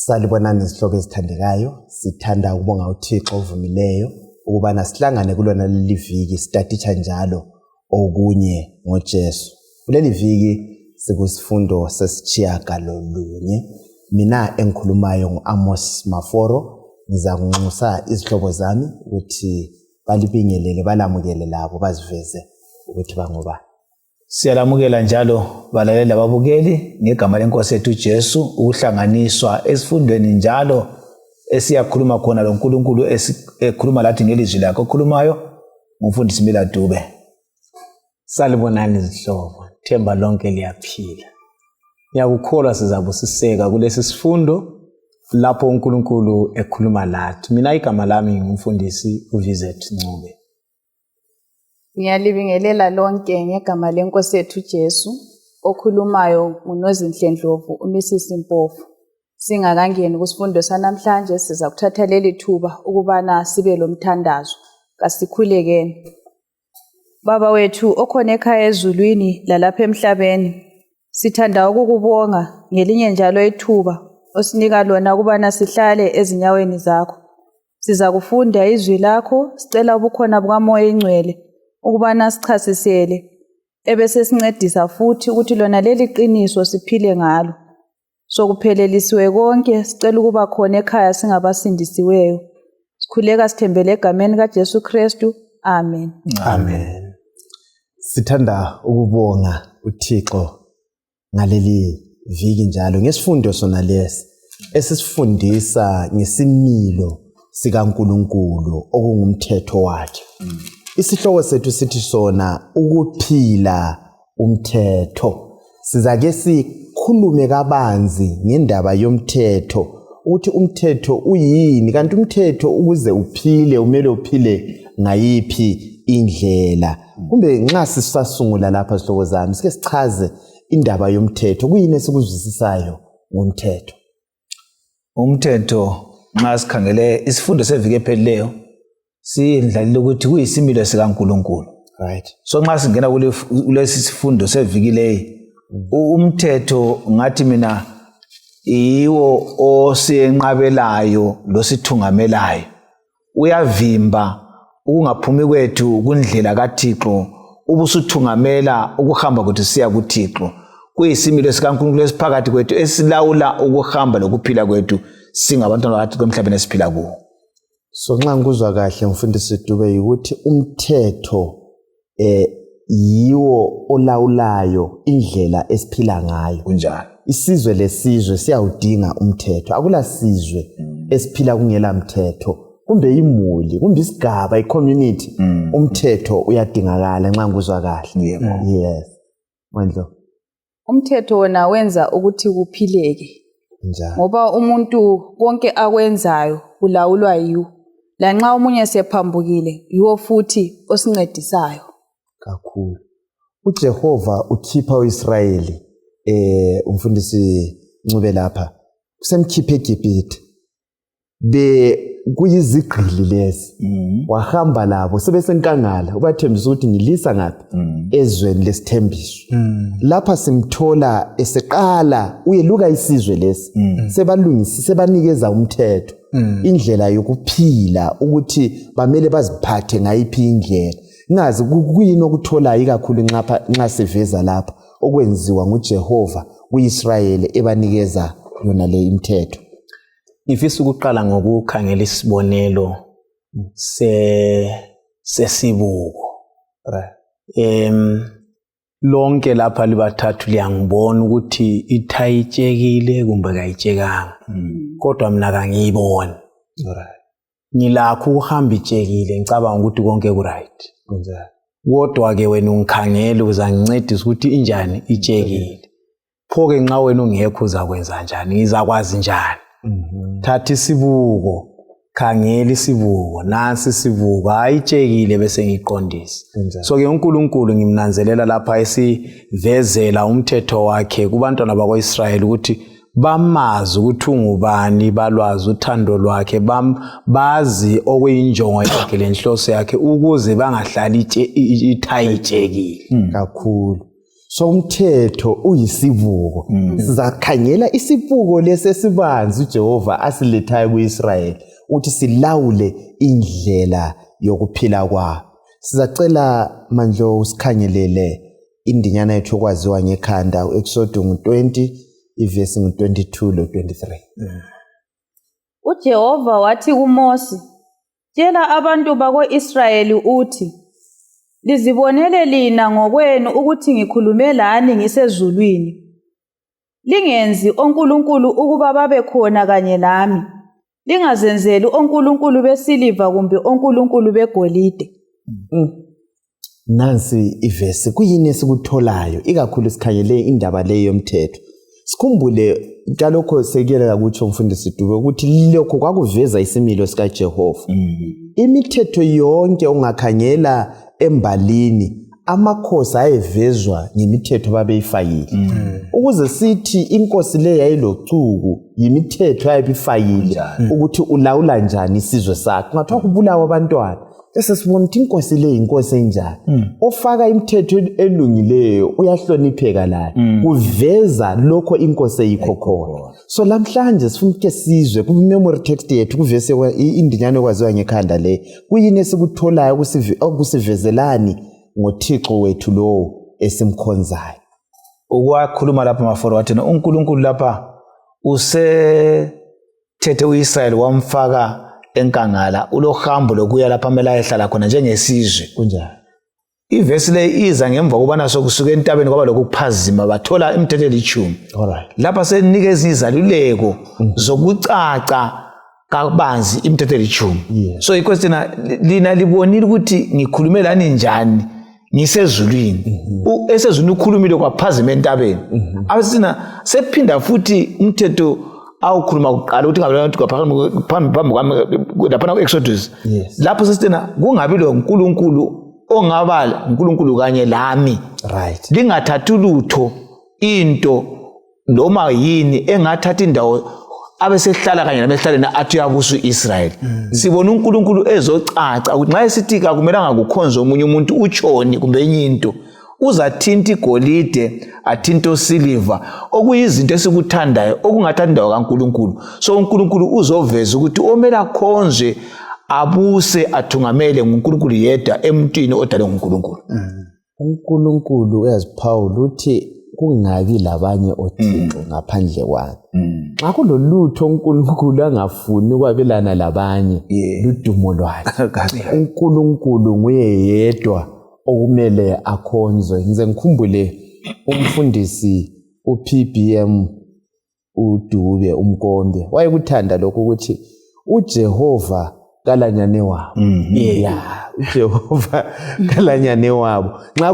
Salibonani izihlobo ezithandekayo, sithanda ukubonga uThixo ovumileyo ukubana sihlangane kulona leli viki sitatitsha njalo okunye ngoJesu. Kuleli viki sikusifundo sesitshiyagalolunye. Mina engikhulumayo nguAmos Maforo, ngiza kunxusa izihlobo zami ukuthi balibingelele balamukele labo baziveze ukuthi bangobani. Siyalamukela njalo balaleli ababukeli ngegama lenkosi yethu Jesu ukuhlanganiswa esifundweni njalo esiyakhuluma khona lo nkulunkulu ekhuluma lathi ngelizwi lakhe okhulumayo umfundisi Mila Dube. Salibonani izihlobo, themba lonke liyaphila. Ngiyakukholwa sizabusiseka kulesi sifundo lapho uNkulunkulu ekhuluma lathi. Mina igama lami ngumfundisi uVizet Ncube. Ngiyalibingelela lonke ngegama lenkosi yethu Jesu okhulumayo uNozinhle Ndlovu uMrs Mpofu. Singakangeni kusifundo sanamhlanje siza kuthatha leli thuba ukubana sibe lomthandazo. Kasikhulekeni. Baba wethu okhona ekhaya ezulwini lalapha emhlabeni, sithanda ukukubonga ngelinye njalo ithuba osinika lona ukubana sihlale ezinyaweni zakho. Siza kufunda izwi lakho, sicela ubukhona bukaMoya Ingcwele ukubana sichasisele ebese sincedisa futhi ukuthi lona leli qiniso siphile ngalo. Sokuphelelisiwe konke, sicela ukuba khona ekhaya singabasindisiweyo. Sikhuleka sithembele egameni kaJesu Kristu. Amen. Amen. Sithanda ukubonga uThixo ngaleli viki njalo ngesifundo sona lesi esisifundisa ngesimilo sikaNkulunkulu okungumthetho wakhe. Isihloko sethu sithi sona ukuphila umthetho. Sizake sikhulume kabanzi ngendaba yomthetho ukuthi umthetho uyini, kanti umthetho ukuze uphile umele uphile ngayiphi indlela. Kumbe nxa sisasungula lapha sihloko zami sike sichaze indaba yomthetho, kuyini esikuzwisisayo ngomthetho. Umthetho nxa sikhangele isifundo seviki ephelileyo sindlalile ukuthi kuyisimilo sikaNkulunkulu. Right. So nxa singena kulesi sifundo seviki leyo umthetho ngathi mina yiwo osenqabelayo losithungamelayo. Uyavimba ukungaphumi kwethu kundlela kaThixo ubusuthungamela ukuhamba kwethu siya kuThixo. Kuyisimilo sikaNkulunkulu esiphakathi kwethu esilawula ukuhamba lokuphila kwethu singabantwana bathi emhlabeni esiphila kuwo. So nxa ngikuzwa kahle mfundisi Dube ukuthi umthetho yiwo olawulayo indlela esiphila ngayo. Kunjalo. Isizwe lesizwe siyawudinga umthetho. Akula sizwe esiphila kungela mthetho. Kumbe imuli, kumbe isigaba, i-community, umthetho uyadingakala nxa ngikuzwa kahle. Yes. Mandlo. Umthetho wona wenza ukuthi kuphileke. Njalo. Ngoba umuntu konke akwenzayo ulawulwa yiwo. Lanxa umunye sephambukile, yiwo futhi osincedisayo. Kakhulu. uJehova ukhipha uIsrayeli umfundisi Ncube lapha kusemkhiphe eGibhithe. Kuyizigqili lezi. Wahamba labo sebesenkangala ubathembisa ukuthi ngilisa ngaphi ezweni lesithembiso. Lapha simthola eseqala uyeluka isizwe lesi. Sebalungisi sebanikeza umthetho. Indlela yokuphila ukuthi bamele baziphathe ngayiphi indlela. Ngazi kuyini okuthola ikakhulu nxa siveza lapha okwenziwa nguJehova kuIsrayeli ebanikeza yona le imithetho. Ngifisa ukuqala ngokukhangela isibonelo sesibuko. Lonke lapha libathathu liyangibona ukuthi ithayitshekile kumbe kayitshekanga. Kodwa mina kangiyiboni. Ngilakho ukuhamba itshekile ngicabanga ukuthi konke ku right. Kodwa ke wena ungikhangela uzangincedisa ukuthi injani itshekile. Pho-ke nxa wena ungekho uzakwenza njani? Ngizakwazi njani? Thatha isibuko, khangela isibuko, nansi isibuko, ayitshekile bese ngiqondisa. So ke uNkulunkulu ngimnanzelela lapha esivezela umthetho wakhe kubantwana bakwaIsrayeli ukuthi bamazi ukuthi ungubani, balwazi uthando lwakhe, bazi okuyinjongo yakhe lenhloso yakhe ukuze bangahlali ithayitshekile. Kakhulu. so umthetho uyisibuko sizakhangela isibuko lesesibanzi uJehova asilethayo kuIsrael uthi silawule indlela yokuphila kwabo. Sizacela manje usikhangelele indinyana yethu okwaziwa ngekhanda uExodus 20 ivesi 22 lo 23. uJehova wathi kuMose, tshela abantu bako-Israyeli uthi, lizibonele lina ngokwenu ukuthi ngikhulume lani ngisezulwini. Lingenzi onkulunkulu ukuba babe khona kanye nami. Lingazenzeli onkulunkulu besiliva kumbe onkulunkulu begolide. Nansi ivesi kuyini esikutholayo ikakhulu sikhangele indaba leyo yomthetho. Sikhumbule ngalokho sekuyela ukuthi umfundisi Dube ukuthi lokho kwakuveza isimilo sika Jehova. Imithetho yonke ongakhangela embalini amakhosi ayevezwa ngemithetho babeyifakile. Ukuze sithi inkosi le yayilocuku yimithetho ayebifakile ukuthi ulawula njani isizwe sakhe. Ngathiwa kubulawa abantwana bese sibona ukuthi inkosi le inkosi enjani. Ofaka imithetho elungileyo uyahlonipheka la. Kuveza lokho inkosi eyikho khona. So lamhlanje sifuna ukuthi sizwe ku memory text yethu kuvese indinyane okwaziwa ngekhanda le. Kuyini esikutholayo okusivezelani ngoThixo wethu lo esimkhonzayo. Ukwakhuluma lapha maforo wathi uNkulunkulu lapha usethethe uIsrael wamfaka enkangala ulohambo lokuya lapha amela ehlala khona njengesizwe kunjani. Ivesi le iza ngemva kubana sokusuka entabeni kwaba lokuphazima bathola imithetho elithumi. Alright. Lapha senikeza izaluleko zokucaca kabanzi imithetho elithumi. So iquestion lina libonile ukuthi ngikhulume lani njani ngisezulwini. Esezulwini ukhulumile kwaphazima entabeni. Abasina sephinda futhi umthetho awukhuluma kuqala ukuthi ngabe abantu phambi kwami lapha kuExodus. Lapho sesithena kungabi lo uNkulunkulu ongabala uNkulunkulu kanye lami. Right. Lingathatha ulutho into noma yini engathatha indawo abesehlala kanye nabehlaleni athi yabusa uIsrael. Sibona uNkulunkulu ezocaca ukuthi nxa esitika kumelanga kukhonze omunye umuntu utshoni kumbe enye into. Uzathinta igolide athinta osiliva okuyizinto esikuthandayo okungathandayo kaNkulunkulu. So uNkulunkulu uzoveza ukuthi omela khonzwe abuse athungamele nguNkulunkulu yedwa emntwini odale nguNkulunkulu. uNkulunkulu uyaziphawula uthi kungabi labanye oThixo ngaphandle kwakhe. Xa kulolutho uNkulunkulu angafuni ukwabelana labanye ludumo lwakhe. uNkulunkulu nguye yedwa okumele akhonzwe. Ngize ngikhumbule umfundisi uPBM uDube umkonde wayekuthanda lokho ukuthi uJehova kalanyane wabo. uJehova kalanyane wabo. Nxa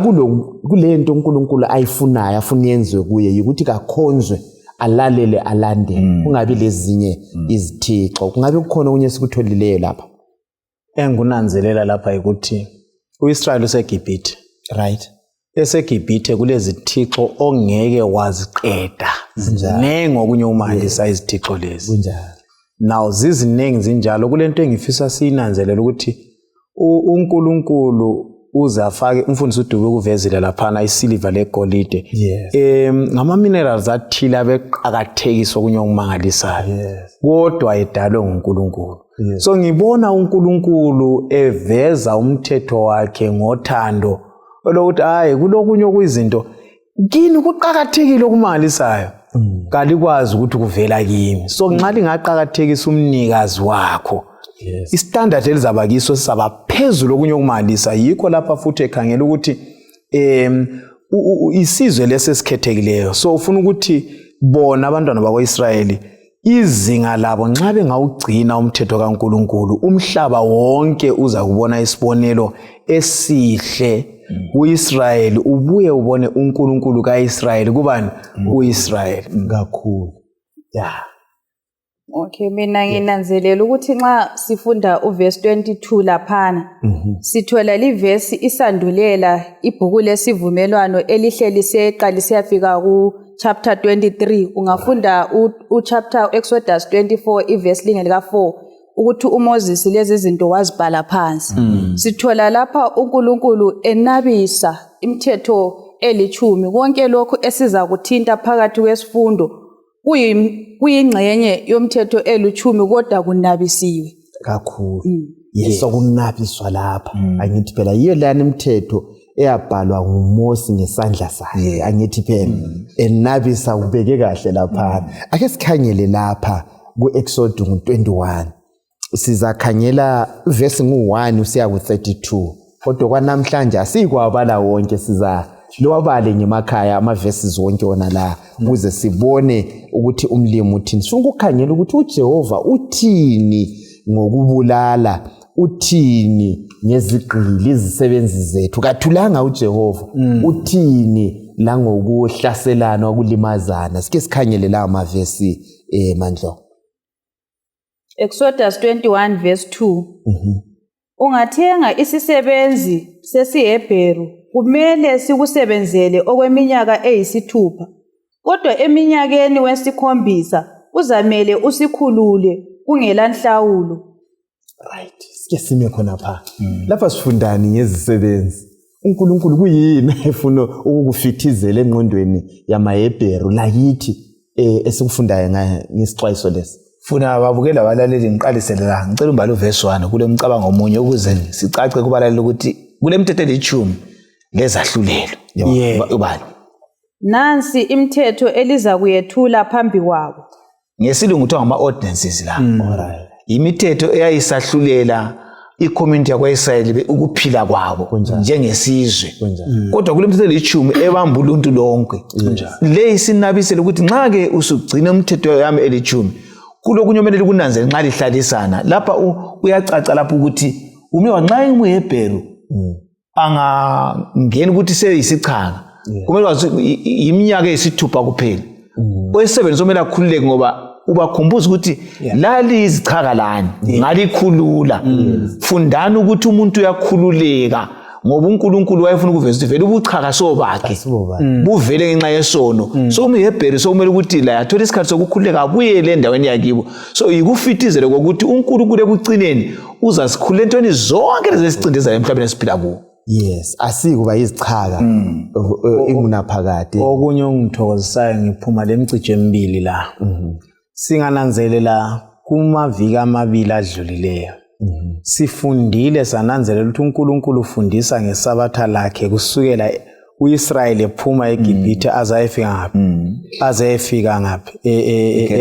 kulento uNkulunkulu ayifunayo afuna yenzwe kuye ukuthi kakhonzwe alalele alandele kungabi lezinye izithixo. Kungabe kukhona okunye sikutholileyo lapha. Engunanzelela lapha ukuthi uIsrael useGibhithe. Right. EseGibhithe kulezithixo ongeke waziqeda. Zinenge okunye umalisa izithixo lezi. Kunjani. Now zizinengi zinjalo kulento engifisa sinanzelela ukuthi uNkulunkulu uzafake umfundisi uDube kuvezile laphana isiliva legolide. Ngama minerals athile abeqhakathekiswa kunye okumangalisayo. Kodwa edalwe nguNkulunkulu. So ngibona uNkulunkulu eveza umthetho wakhe ngothando lokuthi hayi kulokunye okuyizinto kini kuqhakathekile okumangalisayo. Kalikwazi ukuthi kuvela kimi. So nxa lingaqhakathekisa umnikazi wakho istandard elizaba kiso sisaba phezulu okunye okumalisa. Yikho lapha futhi ekhangela ukuthi isizwe lesesikhethekeleyo. So ufuna ukuthi bona abantwana bakwaIsrayeli izinga labo nxa bengawugcina umthetho kaNkulunkulu umhlaba wonke uza kubona isibonelo esihle uIsrayeli ubuye ubone uNkulunkulu kaIsrayeli kubani uIsrayeli kakhulu. Okay, mina nginanzelela ukuthi nxa sifunda uverse 22 laphana sithola livesi isandulela ibhuku lesivumelwano elihle liseqa lisiyafika ku chapter 23. Ungafunda chapter Exodus 24 iverse linge lika 4 ukuthi uMoses lezi zinto wazibhala phansi. Sithola lapha uNkulunkulu enabisa imithetho 10 konke lokhu esiza kuthinta phakathi kwesifundo kuyingxenye yomthetho 10 kodwa kunabisiwe kakhulu yeso kunabiswa lapha angithi phela yiyo lana imithetho eyabhalwa nguMose ngesandla sakhe angithi phela enabisa ubeke kahle lapha ake sikhangele lapha kuExodus 21 sizakhangela verse ngu1 usiya ku32 kodwa kwanamhlanje asikwabala wonke siza lowabale ngemakhaya ama verses wonke wona la ukuze sibone ukuthi umlimi uthini sifuna ukukhangela ukuthi uJehova uthini ngokubulala uthini ngezigqili izisebenzi zethu kathulanga uJehova uthini la ngokuhlaselana okulimazana sike sikhangele la ama verse Mandlo Exodus 21 verse 2 Ungathenga isisebenzi sesiHebheru kumele sikusebenzele okweminyaka eyisithupha kodwa eminyakeni wesikhombisa uzamele usikhulule kungelanhlawulo right sike sime khona pha lapha sifundani ngezisebenzi uNkulunkulu kuyini efuna ukukufithizela engqondweni yamaHebheru lakithi esikufundayo ngesixwayiso lesi funa babukela abalaleli ngiqalisele la ngicela umbala uverse 1 kule mcabango omunye ukuze sicace kubalaleli ukuthi kule mthetho 10 lezahlulelo ubani Nansi imithetho eliza kuyethula phambi kwabo ngesilungu kuthiwa ngama ordinances la alright imithetho eyayisahlulela icommunity yakwaIsrayeli ukuphila kwabo njengesizwe kodwa kule mthetho 10 ebamba uluntu lonke le isinabisele ukuthi nxa ke usugcina umthetho yami 10 kulokunye omele kunanzele nxa lihlalisana lapha uyacaca lapha ukuthi umewa nxa inguHebheru angangena ukuthi seyisichanga kumele wazi iminyaka eyisithupha kuphela oyisebenzi omele akhululeke ngoba ubakhumbuza ukuthi lali izichaka lani ngalikhulula fundani ukuthi umuntu uyakhululeka ngoba uNkulunkulu wayefuna ukuveza ukuthi vele ubuchaka sobakhe buvele ngenxa yesono so umHebheru sokumele ukuthi la yathola isikhathi sokukhululeka kuyele endaweni yakibo so ikufitizele ukuthi uNkulunkulu ekugcineni uzasikhulula entweni zonke lezicindezela emhlabeni esiphila kuwo yes asikuba izichaka ingunaphakade okunye ongithokozisayo ngiphuma lemcijo emibili la singananzelela kumaviki amabili adlulileyo sifundile sananzelela ukuthi uNkulunkulu ufundisa ngesabatha lakhe kusukela uIsrayeli ephuma eGibhithe azayefika ngaphi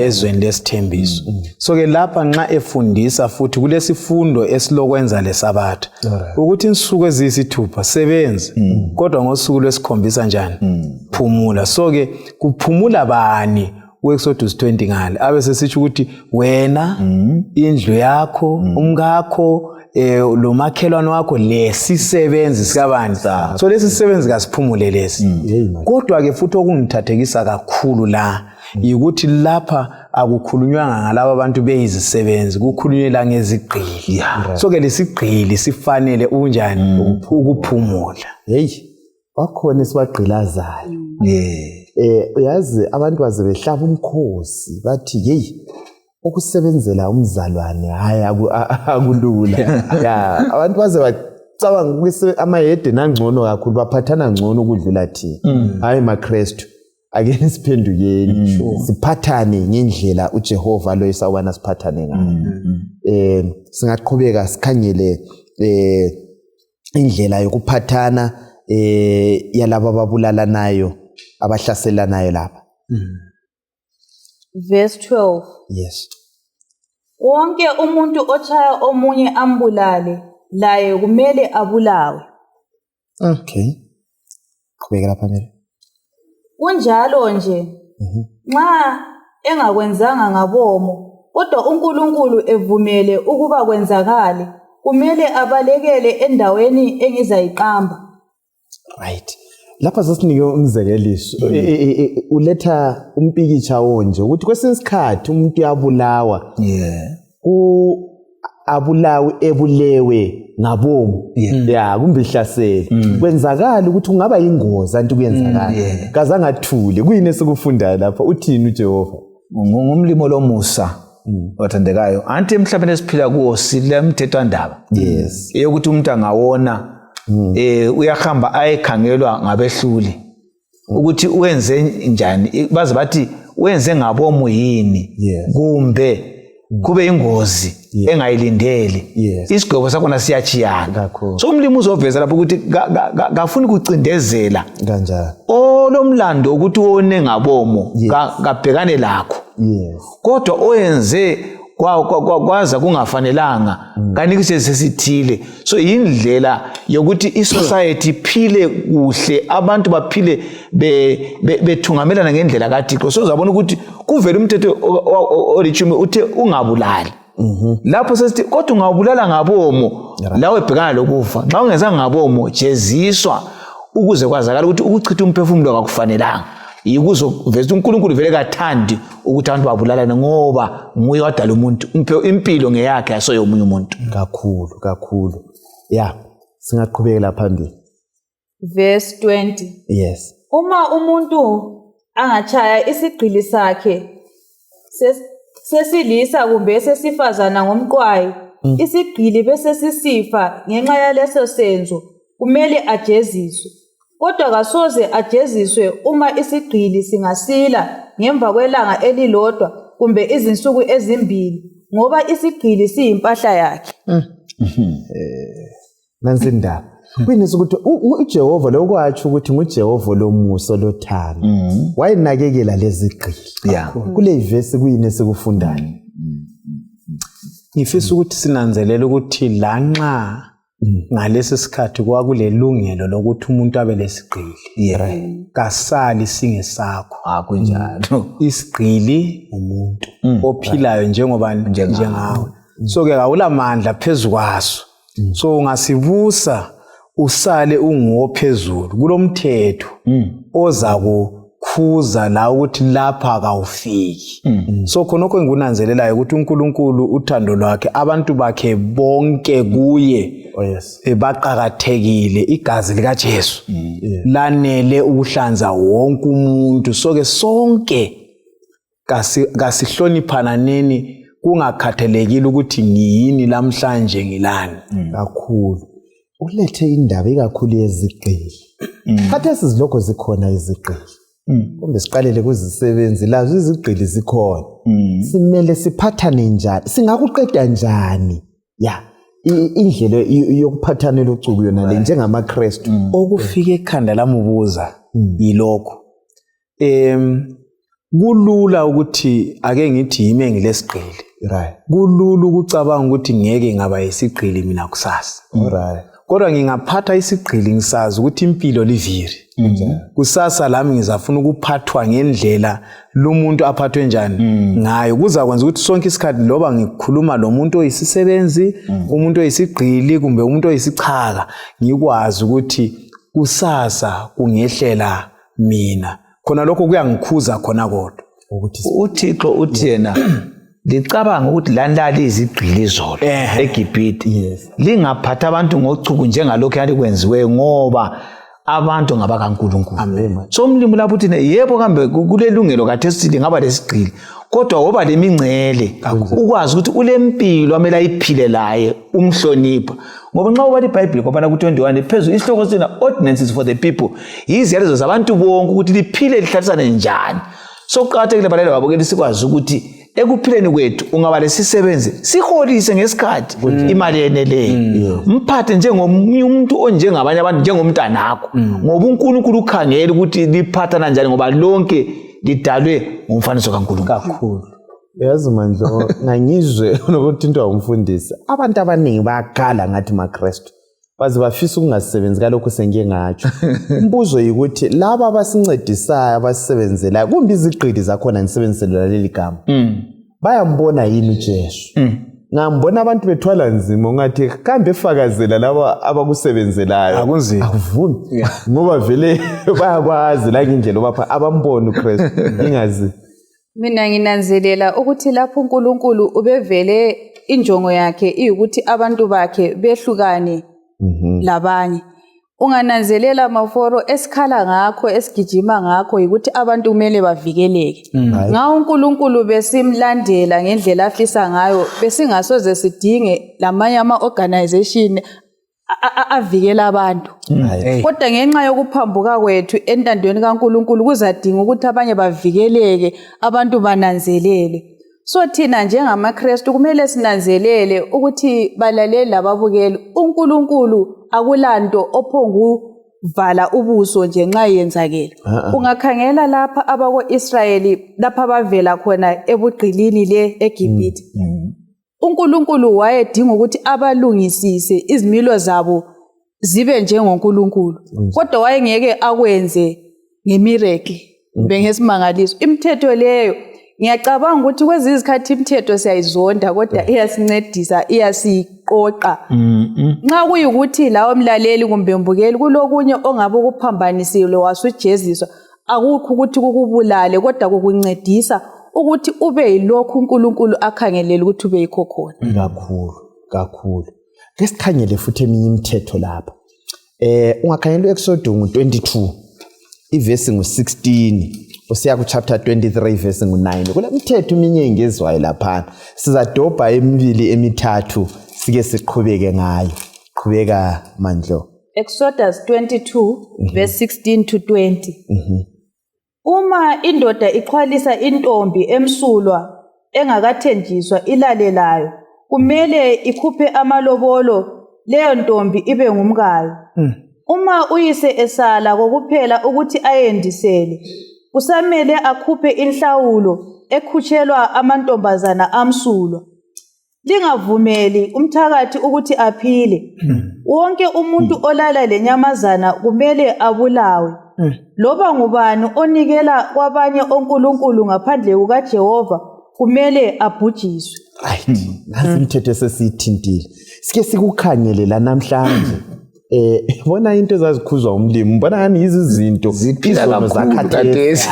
ezweni lesithembiso so ke lapha nxa efundisa futhi kulesifundo esilokwenza lesabatha ukuthi insuku eziyisithupha sebenze kodwa ngosuku lwesikhombisa njani phumula so ke kuphumula bani uExodus 20 ngale abe sesithi ukuthi wena indlu yakho umkakho lo makhelwane wakho lesisebenzi sikabani so lesi sisebenzi kasiphumule lesi kodwa ke futhi okungithathekisa kakhulu la ukuthi lapha akukhulunywanga ngalabo abantu beyizisebenzi kukhulunywa ngezigqili so ke lesigqili sifanele unjani ukuphumula wakhona isibagqilazayo uyazi abantu baze behlaba umkhosi bathi ukusebenzela umzalwane hayi akulula abantu baze bacabanga ukuthi amahede nangcono kakhulu baphathana ngcono ukudlula thina hayi maKristu ake siphendukeni siphathane ngendlela uJehova lo esawubana siphathane ngayo singaqhubeka sikhangele indlela yokuphathana yalabo ababulalanayo abahlaselanayo lapha verse 12 yes wonke umuntu otshaya omunye ambulale laye kumele abulawe okay qhubeka lapha phambili kunjalo nje nxa engakwenzanga ngabomo kodwa uNkulunkulu evumele ukuba kwenzakale kumele abalekele endaweni engizayiqamba right lapha sasinike umzekeliso uletha umpikitsha wonje ukuthi kwesinsikhathi umuntu uyabulawa abulawe ebulewe ngabomu kumbe ihlasele kwenzakala ukuthi kungaba ingozi anti kuyenzakala kazange athule kuyini esikufundayo lapha uthini uJehova ngumlimo lomusa wathandekayo anti emhlabeni esiphila kuwo silemthethwandaba yes eyokuthi umuntu angawona uyahamba ayekhangelwa ngabehluli ukuthi wenze njani, baze bathi wenze ngabomu yini kumbe kube ingozi engayilindeli, isigwebo sakhona siyachiyana. So umlimi uzoveza lapho ukuthi kafuni ukucindezela kanjani olomlando ukuthi wone ngabomo kabhekane lakho, kodwa oyenze kwaza kungafanelanga kanikise sesithile. So indlela yokuthi isociety iphile kuhle, abantu baphile bethungamelana ngendlela kaThixo. So uzabona ukuthi kuvela umthetho olithumi uthe ungabulali. Lapho sesithi kodwa ungabulala ngabomo lawe ebhekana lokufa. Nxa ungezanga ngabomo jeziswa ukuze kwazakala ukuthi ukuchitha umphefumulo akakufanelanga. Yikuzoveza uNkulunkulu vele kathandi ukuthi abantu babulalane ngoba nguye wadala umuntu, impilo ngeyakhe asoyo omunye umuntu. Kakhulu. Yeah, singaqhubekela phambili. Verse 20. Yes. Uma umuntu angachaya isigqili sakhe sesilisa kumbe sesifazana ngomqwayi, isigqili bese sisifa ngenxa yaleso senzo, kumele ajeziswe. Kodwa kasoze ajeziswe uma isigqili singasila ngemva kwelanga elilodwa kumbe izinsuku ezimbili, ngoba isigqili siyimpahla yakhe. Nansi indaba. Kwinisa ukuthi uJehova lokwathi ukuthi nguJehova lomuso lothando. Wayinakekela lezi gqili. Kule ivesi kuyini esikufundayo? Ngifisa ukuthi sinanzelele ukuthi lanxa ngalesi sikhathi kwakulelungelo lokuthi umuntu abe lesigqili, kasali singesakho. Kunjalo. Isigqili umuntu ophilayo njengawe. So ke awulamandla phezukwaso. So ungasibusa usale ungophezulu kulomthetho oza kukhuza la ukuthi lapha akawufiki. So khonokho engunanzelelayo ukuthi uNkulunkulu uthando lwakhe abantu bakhe bonke kuye baqhakathekile, igazi lika Jesu lanele ukuhlanza wonke umuntu. So ke sonke kasihloniphananeni kungakhathalekile ukuthi ngiyini lamhlanje ngilani. Kakhulu ulethe indaba ikakhulu yezigqili. Khathesi sizilokho zikhona izigqili. Kumbe siqalele kuzisebenzi lazo izigqili zikhona. Simele siphathane njani, singakuqeda njani indlela yokuphathanela ucuku yona le njengamaKristu. Okufike ekhanda lamubuza yilokho. Kulula ukuthi ake ngithi yimi ngilesigqili. Kulula ukucabanga ukuthi ngeke ngaba yisigqili mina kusasa. Kodwa ngingaphatha isigqili ngisazi ukuthi impilo liviri. Kusasa lami ngizafuna ukuphathwa ngendlela lomuntu aphathwe njani ngayo. Kuzakwenza ukuthi sonke isikhathi loba ngikhuluma lomuntu oyisisebenzi, umuntu oyisigqili kumbe umuntu oyisichaka, ngikwazi ukuthi kusasa kungehlela mina. Khona lokho kuyangikhuza khona kodwa ukuthi uThixo uthi yena licabanga ukuthi landali izigqili zolo eGibhithe lingaphatha abantu ngochuku njengalokho yali kwenziwe ngoba abantu ngabakaNkulunkulu. So umlimi lapho uthi yebo kambe kulelungelo kaThesti lingaba lesigqili, kodwa woba lemingcele ukwazi ukuthi ulempilo amela iphile laye umhlonipha. Ngoba nxa ubala iBhayibheli kwabana ku21 phezulu isihloko sina ordinances for the people, iziyalezo zabantu bonke ukuthi liphile lihlalisane njani. So kuqakathekile balele babukeli sikwazi ukuthi ekuphileni kwethu ungaba lesisebenze siholise ngesikhathi imali yeneleyo. Mphathe njengomunye umuntu onjengabanye abantu njengomntanakho, ngoba uNkulunkulu ukhangela ukuthi liphathana njani ngoba lonke lidalwe ngomfaniso kaNkulunkulu. Kakhulu. Yazi Mandlo, ngangizwe ukuthi into awumfundisi. Abantu abaningi bayakhala ngathi maKristu. Baze bafisa ukungasebenzi kalokho sengike ngatsho. Umbuzo ukuthi laba abasincedisayo abasebenzelayo kumbe izigqili zakhona nisebenzisela leli gama. Bayambona yini uJesu? Ngambona abantu bethwala nzima ngathi kambe efakazela laba abakusebenzelayo. Akunzima. Akuvumi. Ngoba vele bayakwazi la indlela obapha abambona uKristu. Ingazi. Mina nginanzelela ukuthi lapho uNkulunkulu ubevele injongo yakhe iyukuthi abantu bakhe behlukane labanye. Ungananzelela maforo esikhala ngakho esigijima ngakho ukuthi abantu kumele bavikeleke. Nga uNkulunkulu besimlandela ngendlela afisa ngayo besingasoze sidinge lamanye ama organization avikela abantu. Kodwa ngenxa yokuphambuka kwethu entandweni kaNkuluNkulu kuzadinga ukuthi abanye bavikeleke, abantu bananzelele. So thina njengamaKristu kumele sinanzelele ukuthi balaleli lababukeli uNkulunkulu akulanto ophonguvala ubuso nje nxa yenzakele. Ungakhangela lapha abako-Israyeli lapha bavela khona ebugqilini le eGibhithe. uNkulunkulu wayedinga ukuthi abalungisise izimilo zabo zibe njengoNkulunkulu. Kodwa wayengeke akwenze ngemiracle bengesimangaliso. Imithetho leyo ngiyacabanga ukuthi kwezi izikhathi imithetho siyayizonda kodwa iyasincedisa, iyasiqoqa. Nxa kuyikuthi lawo mlaleli kumbe mbukeli kulokunye ongabe kuphambanisile wasujeziswa, akukho ukuthi kukubulale kodwa kukuncedisa ukuthi ube yilokhu uNkulunkulu akhangelele ukuthi ube yikho khona. Kakhulu. Lesikhangele futhi eminye imithetho lapha. Ungakhangela eExodus 22 ivesi ngo16 usiya ku chapter 23 verse ngo9. Kule mithetho eminye engezwayo lapha. Sizadobha emibili emithathu sike siqhubeke ngayo. Qhubeka Mandlo. Exodus 22 verse 16 to 20. Uma indoda ixhwalisa intombi emsulwa engakathenjiswa ilalelayo, kumele ikhuphe amalobolo leyo ntombi ibe ngumkayo. Uma uyise esala kokuphela ukuthi ayendisele, kusamele akhuphe inhlawulo ekhutshelwa amantombazana amsulwa. Lingavumeli umthakathi ukuthi aphile. Wonke umuntu olala lenyamazana kumele abulawe. Loba ngubani onikela kwabanye onkulunkulu ngaphandle kukaJehova kumele abhujiswe. Right. Nasi imithetho esesithintile. Sike sikukhangele la namhlanje. Bona into ezazikhuzwa umlimi, mbona ngani izinto ziphila zakhathesi.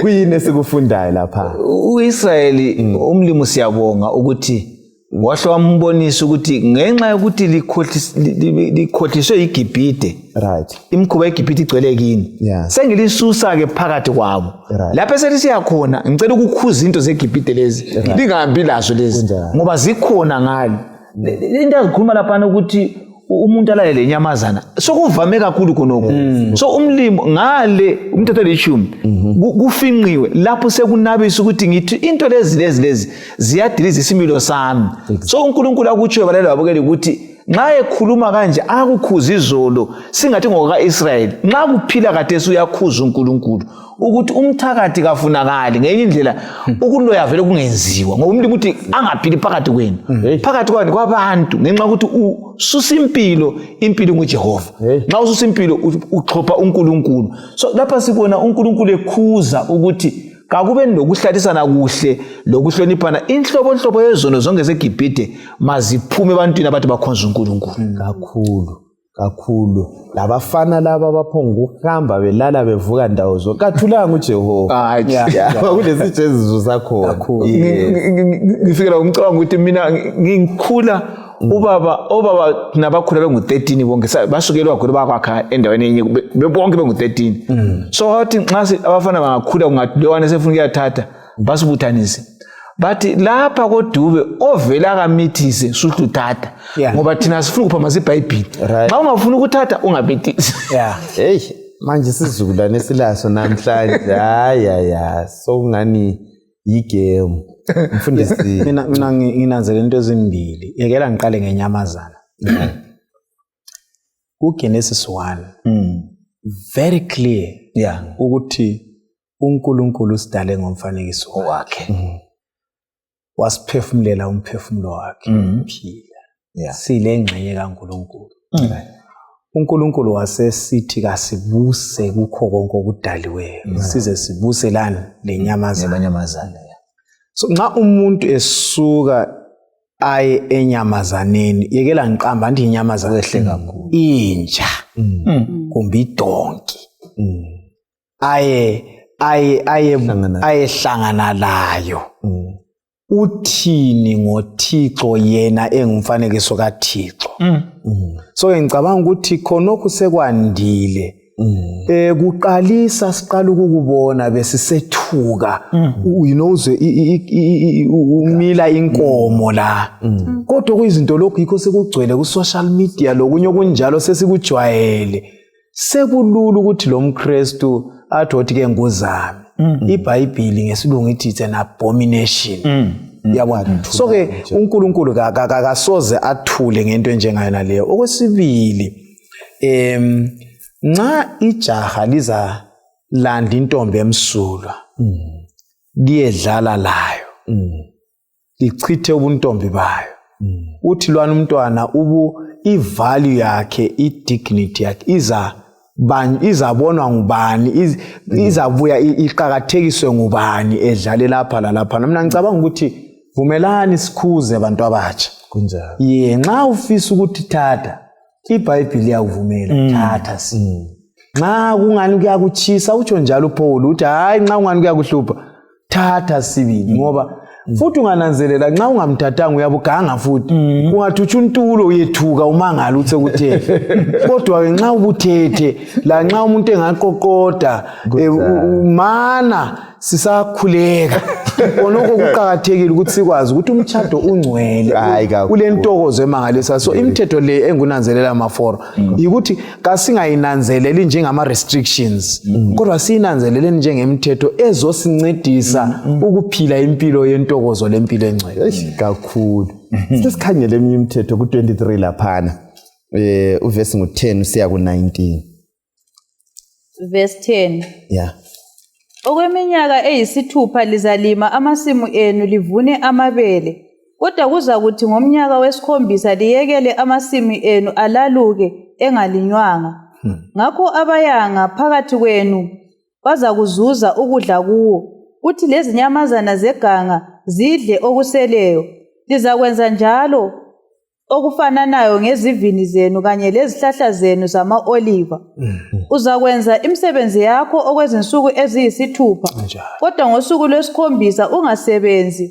Kuyini esikufundayo lapha? uIsrayeli umlimi siyabonga ukuthi wahle wambonisa ukuthi ngenxa yokuthi likhothiswe iGibhithe, right, imikhuba yeGibhithe igcwele kini, sengilisusa ke phakathi kwabo. Lapho selisiya khona ngicela ukukhuza into zeGibhithe lezi, lingahambi lazo lezi ngoba zikhona ngalo. Into azikhuluma lapha ukuthi umuntu alale lenyamazana sokuvame kakhulu khonoko. So umlimi ngale umthetho leshumi kufinqiwe lapho sekunabisa ukuthi ngithi into lezi ziyadiliza isimilo sami. So uNkulunkulu akutsho balelo babukele ukuthi nxa ekhuluma kanje akukhuza izolo singathi ngokaIsrayeli, nxa kuphila kade uyakhuza uNkulunkulu ukuthi umthakathi kafunakali ngenye indlela ukuloya vele kungenziwa ngoba umlimi uthi angaphili phakathi kwenu, phakathi kwabantu ngenxa ukuthi ususa impilo nguJehova. Nxa ususa impilo uxhopha uNkulunkulu. So lapha sibona uNkulunkulu ekhuza ukuthi kakube nokuhlalisana kuhle lokuhloniphana. Inhlobo yezono zonke zeGibhithe maziphume ebantwini abathi bakhonza uNkulunkulu. Kakhulu labafana laba baphonga ukuhamba belala bevuka ndawo zonke kathulanga uJehova. Kulesijeziso sakho. Ngifikela umcabanga ukuthi mina ngikhula obaba nabakhula bengu13 bonke basukelwa khona bakwakha endaweni enye bonke bengu13. So wathi nxa abafana bangakhula kungathi sefuna ukuyathatha basibuthanise. Bathi lapha kodube ovela kamithise suhluthatha ngoba thina sifuna ukuphamaza iBhayibheli. Xa ungafuna ukuthatha ungabethisi. Hey, manje sizukulwane silaso namhlanje. So ngani igame. Mfundisi mina nginanzela into ezimbili. Yekela ngiqale ngenyamazana. UGenesis 1 very clear ukuthi uNkulunkulu usidale ngomfanekiso wakhe. Wasiphefumulela umphefumulo wakhe phila. Silengxenye kaNkulunkulu. uNkulunkulu wasesithi kasibuse kukho konke okudaliweyo. Size sibuse lana lenyamazana. So nxa umuntu esuka aye enyamazaneni, yekela ngiqamba ndithi inyamazana ehle kakhulu, inja kumbe idonki, ayehlangana layo. Uthini ngoThixo yena engumfanekiso kaThixo? So ngicabanga ukuthi khonokho sekwandile kuqalisa siqala ukukubona besisethuka uzwe umila inkomo la kodwa kuyizinto lokhu yikho sekugcwele ku social media lokunye okunjalo sesikujwayele sekulula ukuthi lo mKristu athi ke nguzami iBhayibheli ngesilungu ithi it's an abomination yabona so ke uNkulunkulu akasoze athule ngento enjengayona leyo okwesibili nxa ijaha liza landa intombi emsulwa liyedlala layo lichithe ubuntombi bayo uthi lwana umntwana ivalue yakhe idignity yakhe izabonwa ngubani izabuya iqhakathekiswe ngubani edlale lapha lalapha mina ngicabanga ukuthi vumelani sikhuze abantu abatsha kunjalo nxa ufisa ukuthi thatha iBhayibheli iyakuvumela thatha nxa kungani kuyakuchisa utsho njalo uPaul uthi hayi nxa kungani kuyakuhlupha thatha sibili ngoba futhi ungananzelela nxa ungamthathanga uyabuganga futhi ungathutsha untulo uyethuka umangala uthe kuthele kodwa ke nxa ubuthethe la nxa umuntu engaqoqoda mana sisakhuleka konoko kuqhakathekile ukuthi sikwazi ukuthi umtchado ungcwele kulentokozo emangalisa so imithetho le engunanzelela amaforo ukuthi kasingayinanzeleli njengama restrictions kodwa sinanzeleleni njengemithetho ezosincedisa ukuphila impilo yentokozo lempilo engcwele kakhulu sesikhangele eminye imithetho ku23 laphana uverse ngo10 usiya ku19 verse 10 yeah Okweminyaka eyisithupha lizalima amasimu enu livune amabele kodwa kuza kuthi ngomnyaka wesikhombisa liyekele amasimu enu alaluke engalinywanga ngakho abayanga phakathi kwenu baza kuzuza ukudla kuwo uthi lezi nyamazana zeganga zidle okuseleyo lizakwenza njalo okufananayo ngezivini zenu kanye lezihlahla zenu zama-oliva uzakwenza imisebenzi yakho okwezinsuku eziyisithupha kodwa ngosuku lwesikhombisa ungasebenzi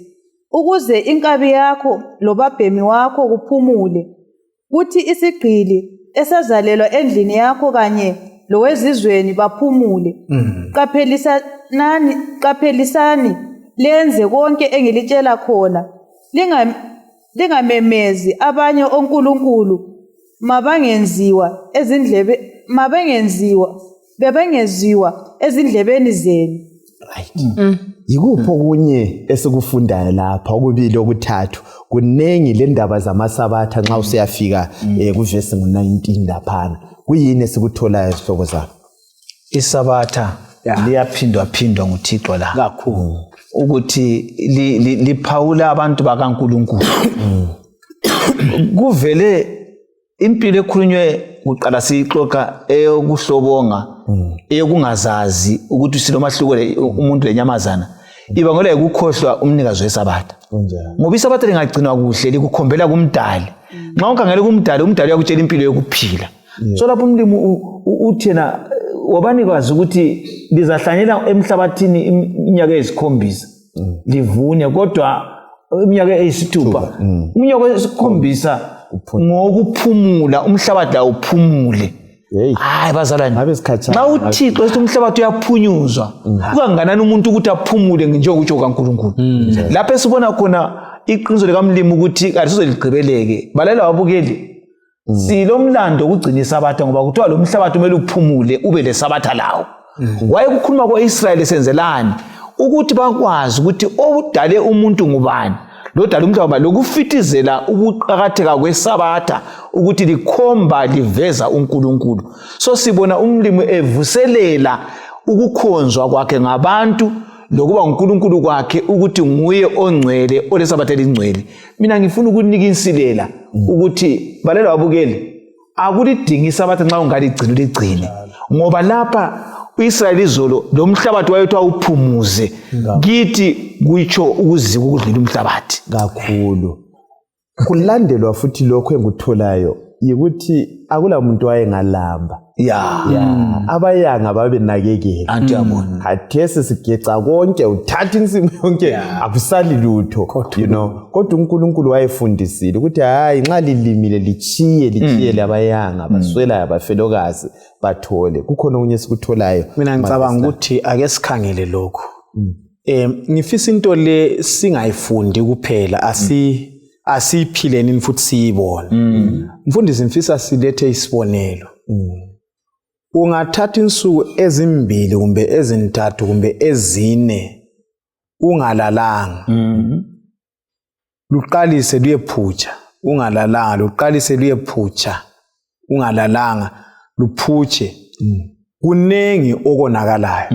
ukuze inkabi yakho lobabhemi wakho kuphumule kuthi isigqili esazalelwa endlini yakho kanye lowezizweni baphumule qaphelisani lenze konke engilitshela khona lingamemezi abanye onkulunkulu bebengeziwa ezindlebeni zenu yikupho kunye esikufundayo lapha okubili okuthathu kunengi le ndaba zamasabatha nxa usiyafika kuverse ngo19 laphana kuyini esikutholayo isihlobo zakho isabatha liyaphindwa nguThixo la kakhulu ukuthi liphawula abantu bakaNkulunkulu kuvele impilo ekhulunywe uqala siyixoxa eyokuhlobonga eyokungazazi ukuthi silomahluko umuntu lenyamazana ibangela ukukhohlwa umnikazi wesabatha ngoba isabatha lingagcinwa kuhle likukhombela kumdali nxa ukhangele kumdali umdali uyakutshela impilo yokuphila so lapho umlimi uthena wabanikazi ukuthi lizahlanyela emhlabathini iminyaka eyisikhombisa livune kodwa iminyaka eyisithupha iminyaka eyisikhombisa ngokuphumula umhlabathi la uphumule hayi bazalwane nxa uThixo esithi umhlabathi uyaphunyuzwa kunganganani umuntu ukuthi aphumule njengokutsho kaNkulunkulu lapho esibona khona iqiniso likamlimi ukuthi kalisoze ligqibeleke balela wabukeli silomlando ukugcina isabatha ngoba kuthiwa lo mhlabathi kumele uphumule ube lesabatha lawo wayekukhuluma kwa-Israyeli esenzelani ukuthi bakwazi ukuthi odale umuntu ngubani lodala umhlaba lokufitizela ukuqhakatheka kwesabatha ukuthi likhomba liveza uNkulunkulu so sibona umlimi evuselela ukukhonzwa kwakhe ngabantu lokuba uNkulunkulu kwakhe ukuthi nguye ongcwele olesabatha elingcwele mina ngifuna ukunika insilela ukuthi balela wabukeli akulidingi isabatha nxa ungaligcina uligcine ngoba lapha uIsrayeli izolo lo mhlabathi wayethiwa uphumuze kithi kuitsho ukuzika ukudlula umhlabathi kakhulu kulandelwa futhi lokho engikutholayo yikuthi akula muntu wayengalamba abayanga babenakekela anti yabona hathesi sigeca konke uthatha insimu yonke akusali lutho kodwa uNkulunkulu wayefundisile ukuthi hayi nxa lilimile lichiye labayanga baswela abafelokazi bathole kukhona okunye sikutholayo mina ngicabanga ukuthi ake sikhangele lokho ngifisa into le singayifundi kuphela asiphileni futhi siyibone mfundisi ngifisa silethe isibonelo ungathatha insuku ezimbili kumbe ezintathu kumbe ezine ungalalanga luqalise luyephutsha ungalalanga luqalise luyephutsha ungalalanga luphutshe kunengi okonakalayo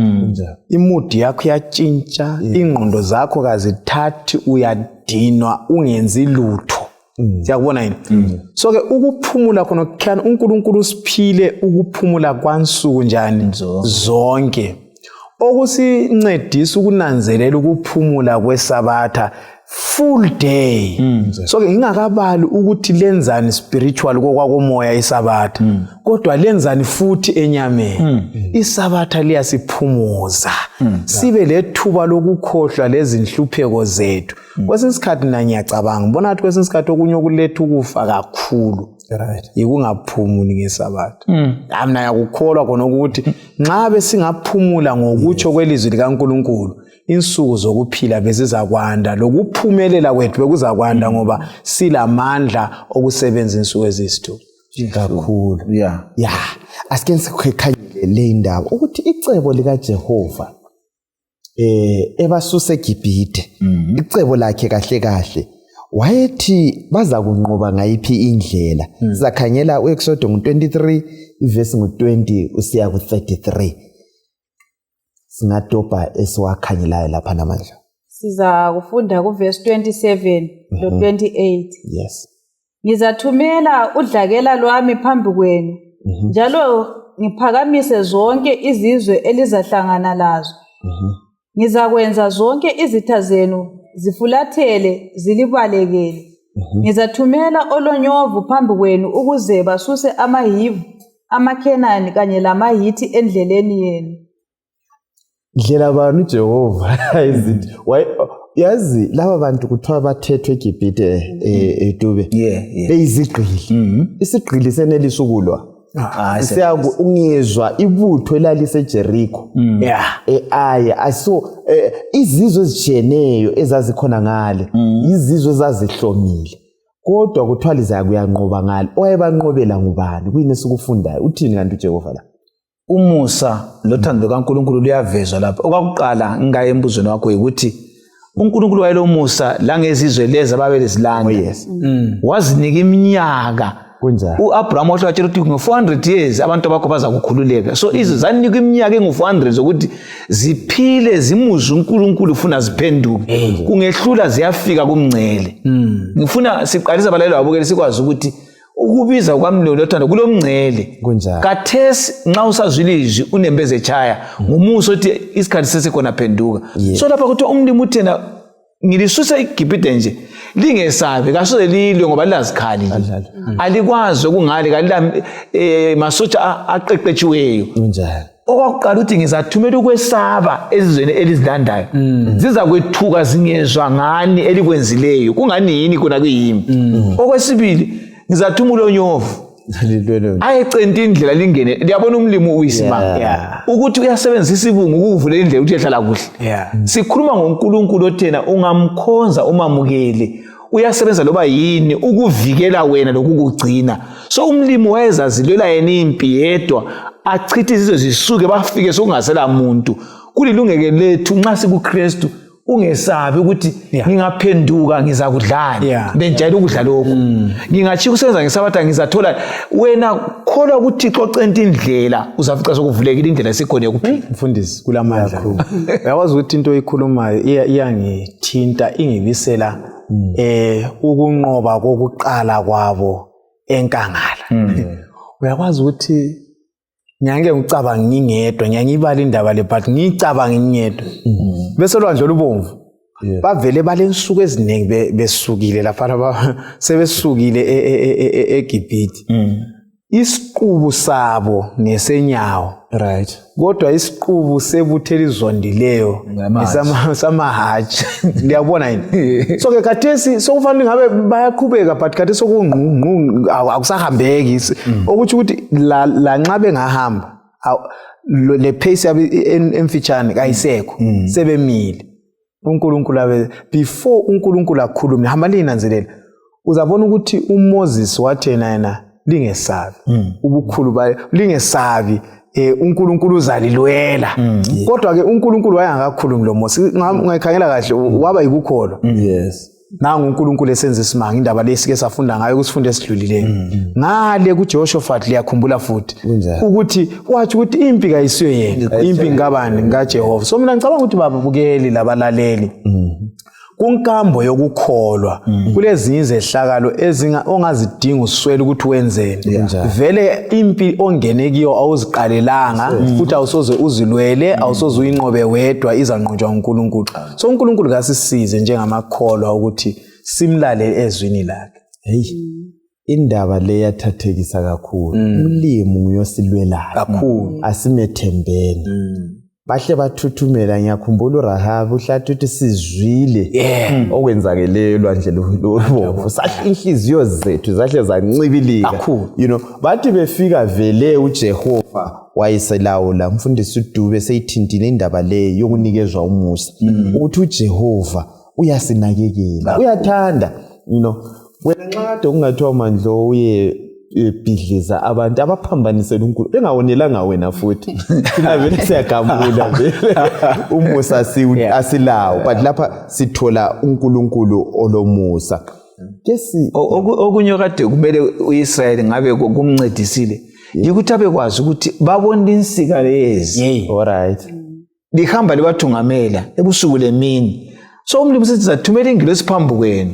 imudi yakho yatshintsha ingqondo zakho kazithathi uyadinwa ungenzi lutho siyakubona yini so ke ukuphumula khona kukhana uNkulunkulu usiphile ukuphumula kwansuku njani zonke okusincedisa ukunanzelela ukuphumula kwesabatha full day so ke ngingakabali ukuthi lenzani spiritual kokwakomoya isabatha kodwa lenzani futhi enyameni isabatha liyasiphumuza sibe lethuba lokukhohlwa lezinhlupheko zethu kwesinye isikhathi na ngiyacabanga ngibona ukuthi kwesinye isikhathi okunye okuletha ukufa kakhulu yikungaphumuli ngesabatha mina yakukholwa khona ukuthi nxa besingaphumula ngokutsho kwelizwi likaNkulunkulu insuku zokuphila bezizakwanda lokuphumelela kwethu bekuzakwanda ngoba silamandla okusebenza insuku ezisithupha kakhulu asike sikhanyele le indaba ukuthi icebo lika Jehova ebasusa eGibhithe icebo lakhe kahle wayethi baza kunqoba ngayiphi indlela sizakhangela uExodus 23 verse 20 usiya ku 33 singadobha esiwakhanyelayo lapha namandla siza kufunda ku verse 27 lo 28 yes ngizathumela udlakela lwami phambi kwenu njalo ngiphakamise zonke izizwe elizahlangana lazo ngizakwenza zonke izitha zenu zifulathele zilibalekele ngizathumela olonyovu phambi kwenu ukuze basuse amaHivi amaKhenani kanye lamaHithi endleleni yenu ndlela bani uJehova yazi laba bantu kuthiwa bathethwe eGibhithe eTube beyizigqili isigqili senelisa ukulwa ungezwa ibutho elalise eJericho izizwe ezitshiyeneyo ezazikhona ngale izizwe ezazihlomile kodwa kuthiwa liza kuyanqoba ngale owayebanqobela ngubani kuyini esikufundayo uthini kanti uJehova la umusa lothando kaNkulunkulu luyavezwa lapha okwakuqala ngaye embuzweni wakho ukuthi uNkulunkulu wayelomusa la ngezizwe lezi ababelizilanda wazinika iminyaka kunjani uAbraham watshela ukuthi ngo400 years abantu bakho baza kukhululeka so izwe zanika iminyaka engu400 zokuthi ziphile zimuze uNkulunkulu ufuna ziphenduke kungehlula ziyafika kumngcele ngifuna siqalisa balaleli babukele sikwazi ukuthi ukubiza kwami lothando kulomngcele kunjani kathesi nxa usazwile izwi unembeze echaya ngumuso uthi isikhathi sesekhona phenduka so lapha kuthi umlimi uthena ngilisusa eGibhithe nje lingesabe kasoze lilwe ngoba lilazikhali alikwazi okungale kalila masotsha aqeqetshiweyo kunjani okwakuqala uthi ngizathumela ukwesaba ezizweni elizilandayo ziza kwethuka zingezwa ngani elikwenzileyo kungani yini kuna kuyimi okwesibili ngizathuma ulonyovu ayecenta indlela lingene liyabona umlimi uyisimanga ukuthi uyasebenzisa isibungu ukuvulela indlela ukuthi ehlala kuhle sikhuluma ngoNkulunkulu othena ungamkhonza umamukele uyasebenza loba yini ukuvikela wena lokugcina so umlimi wayezazilela yena impi yedwa achithe izizwe zisuke bafike sokungasela umuntu kulilungeke lethu nxa sikuKristu ungesabi ukuthi ngingaphenduka ngizakudlala benjalo ukudla lokho ngingathi kusenza ngesabatha ngizathola wena kholwa ukuthi xocenta indlela uzafica sokuvulekile indlela esikhona yokuphila mfundisi kulamandla uyakwazi ukuthi into oyikhulumayo iyangithinta ingibisela ukunqoba kokuqala kwabo enkangala uyakwazi ukuthi nyange ngicabanga ngingedwa nyangibala indaba le but ngicabanga ngingedwa bese lwandle olubomvu bavele balensuku eziningi besukile lapha sebesukile eGibhithe isiqubu sabo nesenyawo, right, kodwa isiqubu sebutheli zondileyo samahaji. Ngiyabona yini? So ke khathesi sokufanele ngabe bayaqhubeka, but khathesi sokungqungqu akusahambeki, ukuthi la nxa bengahamba le pace yabe emfitshane kayisekho, sebemile. uNkulunkulu before uNkulunkulu akhulume, hamba linanzelela, uzabona ukuthi uMoses wathi yena lingesabi ubukhulu bayo, lingesabi uNkulunkulu uzalilwela. Kodwa ke uNkulunkulu wayengakakhulumi lo Moses, ngayikhangela kahle waba yikukholwa. yes, nangu uNkulunkulu esenza isimanga, indaba lesike safunda ngayo kusifunda esidlulileyo. Ngale kuJehoshaphat liyakhumbula futhi ukuthi wathi ukuthi impi kayisiyo yena, impi ngabani ngaJehova. So mina ngicabanga ukuthi babukeli labalaleli kunkambo yokukholwa kulezinye izehlakalo ongazidinga uswele ukuthi wenzeni. Vele impi ongene kiyo awuziqalelanga, futhi awusoze uzilwele, awusoze uyinqobe wedwa, izanqotshwa uNkulunkulu. So uNkulunkulu kasisize njengamakholwa ukuthi simlale ezwini lakhe. hey, indaba le yathathekisa kakhulu. Umlimi nguyosilwelayo Kakhulu. Asimethembeni. Bahle bathuthumela, ngiyakhumbula uRahabi uhlathi uthi sizwile okwenzakeleyo elwandle lobomvu, sahle inhliziyo zethu zahle zancibilika. You know, bathi befika vele uJehova wayeselawula. Umfundisi uDube seyithintile indaba leyo yokunikezwa umusa, ukuthi uJehova uyasinakekela, uyathanda. You know, wena nxa kade ungathiwa Mandlo uye bhidliza abantu abaphambanisela uNkulunkulu bengawonelanga wena futhi, thina vele siyagamula vele umusa asilawo, but lapha sithola uNkulunkulu olomusa. Kesi okunye kade kumele uIsrael ngabe kumncedisile yikuthi abekwazi ukuthi babona insika lezi, alright, lihamba libathungamela ebusuku lemini. So umlimi sithi zathumela ingilosi phambi kwenu,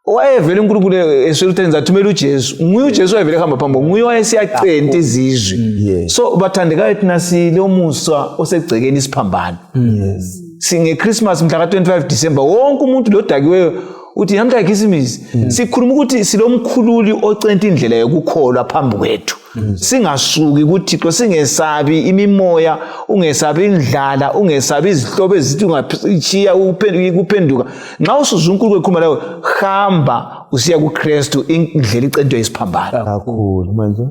wayevele uNkulunkulu eseluthenza zathumela uJesu, nguye uJesu wayevele hamba phambi, nguye wayesiyaqenta izizwe. So bathandekayo thina sile umusa osegcekeni isiphambano. Singe Christmas mhla ka-25 December, wonke umuntu lodakiweyo uthi namhla ikhisimusi sikhuluma ukuthi silomkhululi ocenta indlela yokukholwa phambi kwethu. Singasuki kuThixo, singesabi imimoya, ungesabi indlala, ungesabi izihlobo ezithi ungachiya ukuphenduka. Nxa usuzwa uNkulunkulu ekhuluma lawe, hamba usiya kuKristu, indlela icentwe isiphambano. kakhulu manje.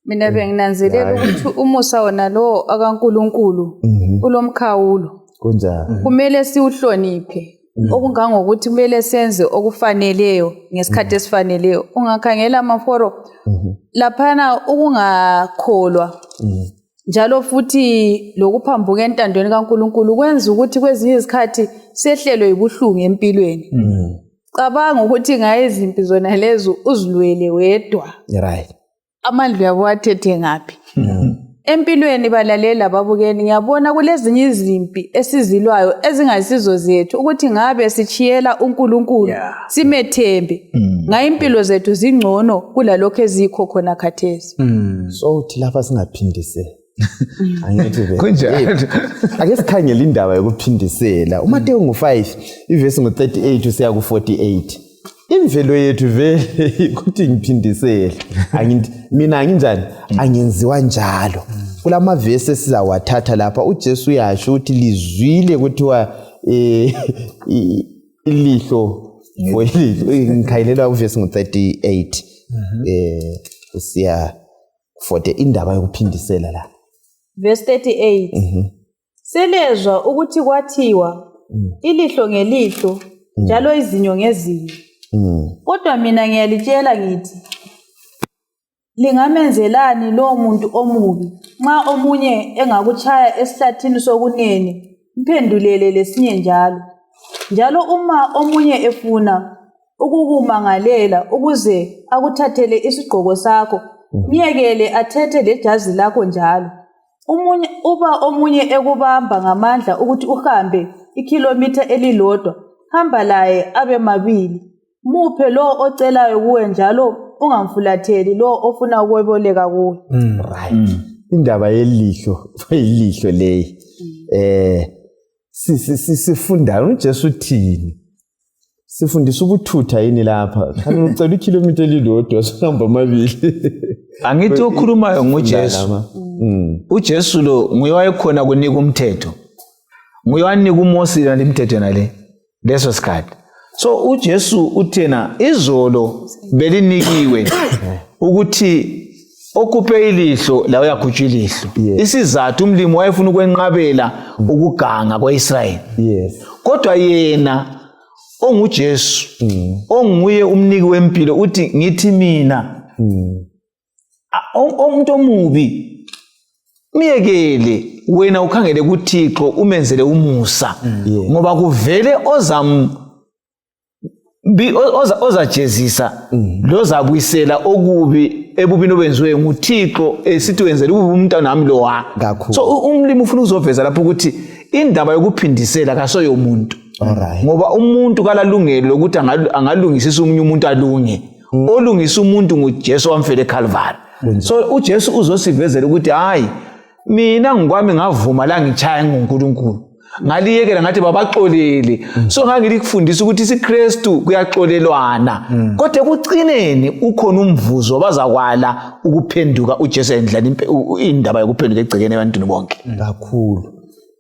Mina benginanzelela ukuthi umusa wona lo akaNkulunkulu ulomkhawulo. Kunjani? Kumele siuhloniphe. Okungangokuthi kumele senze okufaneleyo ngesikhathi esifaneleyo. Ungakhangela amaforo laphana ukungakholwa njalo futhi lokuphambuka entandweni kaNkulunkulu kwenza ukuthi kwezinye izikhathi sehlelwe yibuhlungu empilweni. Cabanga ukuthi ngaye izimpi zona lezo uzilwele wedwa. Right. Amandla yabo athethe ngaphi? Empilweni balalela ababukeli, ngiyabona kulezinye izimpi esizilwayo ezingasizo zethu ukuthi ngabe sichiyela uNkulunkulu simethembe ngaye impilo zethu zingcono kulalokho ezikho khona khathesi. So uthi lapha singaphindisela. Angithi vele. Kunjani? Ake sikhangele indaba yokuphindisela. uMateyu 5 ivesi ngo38 usiya ku48. Imvelo yethu vele ukuthi ngiphindisele. Mina nginjani? Angenziwa njalo. Kulama vesi sizawathatha lapha uJesu uyasho ukuthi lizwile kuthiwa ilihlo ngikhayilela uvesi ngo38 usiya 40 indaba yokuphindisela la. Verse 38. Selezwa ukuthi kwathiwa ilihlo ngelihlo njalo izinyo ngezinyo. Kodwa mina ngiyalitshela ngithi lingamenzelani lo muntu omubi nxa omunye engakuchaya esihlathini sokunene mphendulele lesinye njalo. Njalo uma omunye efuna ukukumangalela ukuze akuthathele isigqoko sakho, myekele athethe lejazi lakho njalo. Omunye ekubamba ngamandla ukuthi uhambe ikhilomitha elilodwa, hamba laye abe mabili. Muphe lo ocelayo kuwe njalo ungamfulatheli lo ofuna ukweboleka kuwe. Right. Indaba yelihlo, ilihlo leyi. Sifunda uJesu uthini? Sifundisa ubuthutha yini lapha? Kanti ucela ikhilomitha elilodwa sohamba amabili. Angithi okhulumayo nguJesu. uJesu lo nguye wayekhona kunika umthetho. Nguye wanika uMose lemithetho nale leso sikhathi. So uJesu uthena izolo belinikiwe ukuthi okhuphe ilihlo la uyakhutshwa ilihlo. Isizathu umlimi wayefuna ukwenqabela ukuganga kwaIsrayeli. Kodwa yena onguJesu onguye umniki wempilo uthi ngithi mina umuntu omubi miyekele wena ukhangele kuThixo umenzele umusa ngoba kuvele ozajezisa lozabuyisela okubi ebubini obenziwe nguThixo esithi wenzele umuntu nami lo wa. So umlimi ufuna uzoveza lapho ukuthi indaba yokuphindisela kasoyo umuntu. Ngoba umuntu kalalungelo lokuthi angalungisisa umunye umuntu alunge. Olungisa umuntu nguJesu wamfele eCalvary. So uJesu uzosivezela ukuthi hayi mina ngikwami ngavuma la ngichaya ngoNkulunkulu. Ngaliyekela ngathi babaxolele. So ngangikufundisa ukuthi isiKristu kuyaxolelwana. Kodwa ekucineni ukhona umvuzo bazakwala ukuphenduka uJesu endlala indaba yokuphenduka egcekeni ebantwini bonke. Kakhulu.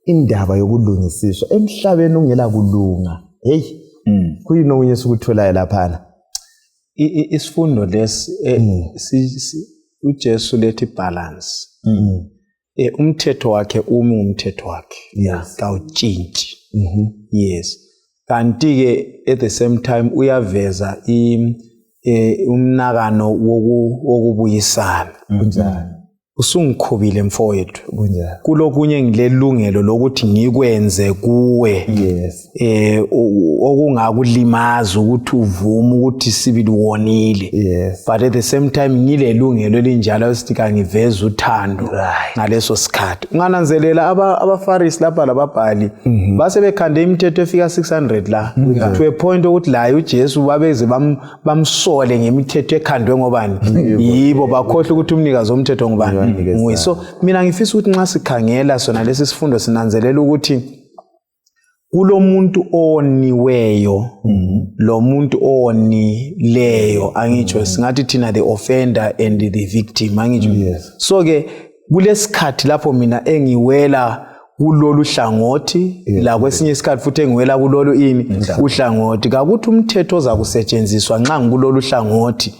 Indaba yokulungisiswa emhlabeni ongela kulunga. Hey. Kuyini okunye sikutholayo lapha? Isifundo lesi uJesu lethi balance. Umthetho wakhe umthetho wakhe. Kawutshintshi. Yes. Kanti ke at the same time uyaveza umnakano wokubuyisana. Kunjani? Usungikhubile mfowethu. Kulokunye ngilelungelo lokuthi ngikwenze kuwe. Okungakulimaza ukuthi uvume ukuthi sibili wonile. But at the same time ngilelungelo elinjalo sithi kangiveza uthando ngaleso sikhathi. Ungananzelela abaFarisi lapha lababhali base bekhande imithetho efika 600 la to a point ukuthi la uJesu babeze bamsole ngemithetho ekhandwe ngobani yibo bakhohle ukuthi umnikazi womthetho ngubani. So mina ngifisa ukuthi nxa sikhangela sona lesi sifundo sinanzelela ukuthi kulomuntu oniweyo lo muntu onileyo angitsho singathi thina the offender and the victim angitsho. So ke kulesikhathi lapho mina engiwela kulolu hlangothi la kwesinye isikhathi futhi engiwela kulolu uhlangothi kakuthi umthetho ozakusetshenziswa nxa ngikulolu hlangothi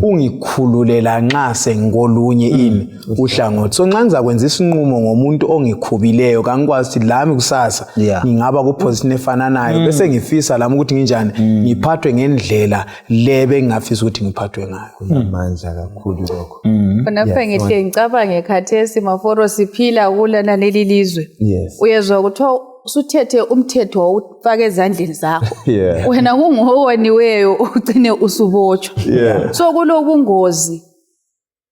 ungikhululela nxa sengikolunye uhlangothi. So nxa ngizakwenza isinqumo ngomuntu ongikhubileyo kangikwazi ukuthi lami kusasa ngingaba ku position efananayo bese ngifisa lami ukuthi nginjani ngiphathwe ngendlela lebe ngingafisa ukuthi ngiphathwe ngayo. Manje kakhulu lokho. Khona ngihle ngicabange khathesi maforo siphila kulana leli lizwe. Uyezwa ukuthi usuthethe umthetho wawufaka ezandleni zakho. Wena kunguwoniweyo ugcine usubotshwa. So kulobungozi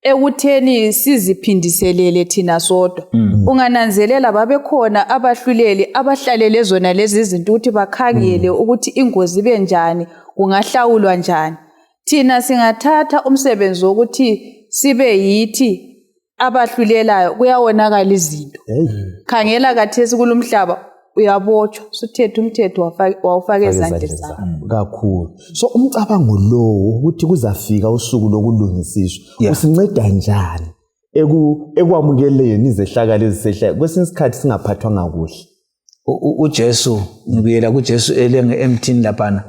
ekutheni siziphindiselele thina sodwa. Ungananzelela babekhona abahluleli abahlalele zona lezi zinto ukuthi bakhangele ukuthi ingozi benjani kungahlawulwa njani. Thina singathatha umsebenzi wokuthi sibe yithi abahlulelayo kuyawonakala izinto. Khangela kathesi kulumhlaba uyabotshwa suthethe umthetho wawufaka ezandleni zakho. Kakhulu. So umcabango lo ukuthi kuzafika usuku lokulungisiswa usinceda njani ekwamukeleni izehlakalo ezisehlayo kwesinye isikhathi singaphathwanga kuhle. uJesu ngibuyela kuJesu elenge emthini laphana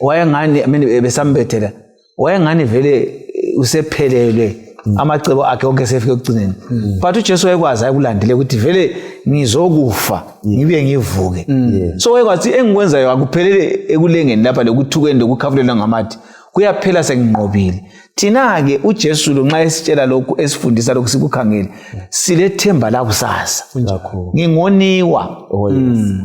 wayengani besambethela wayengani vele usephelelwe amacebo akhe onke sefike ekugcineni. But uJesu wayekwazi ukulandela ukuthi vele ngizokufa ngibe ngivuke. So wayekwazi engikwenzayo akuphelele ekulengeni lapha lokuthukweni lokukhafulela ngamathi kuyaphela senginqobile. Thina ke uJesu lo nxa esitshela lokhu esifundisa lokhu sikukhangele silethemba la kusasa. Ngingoniwa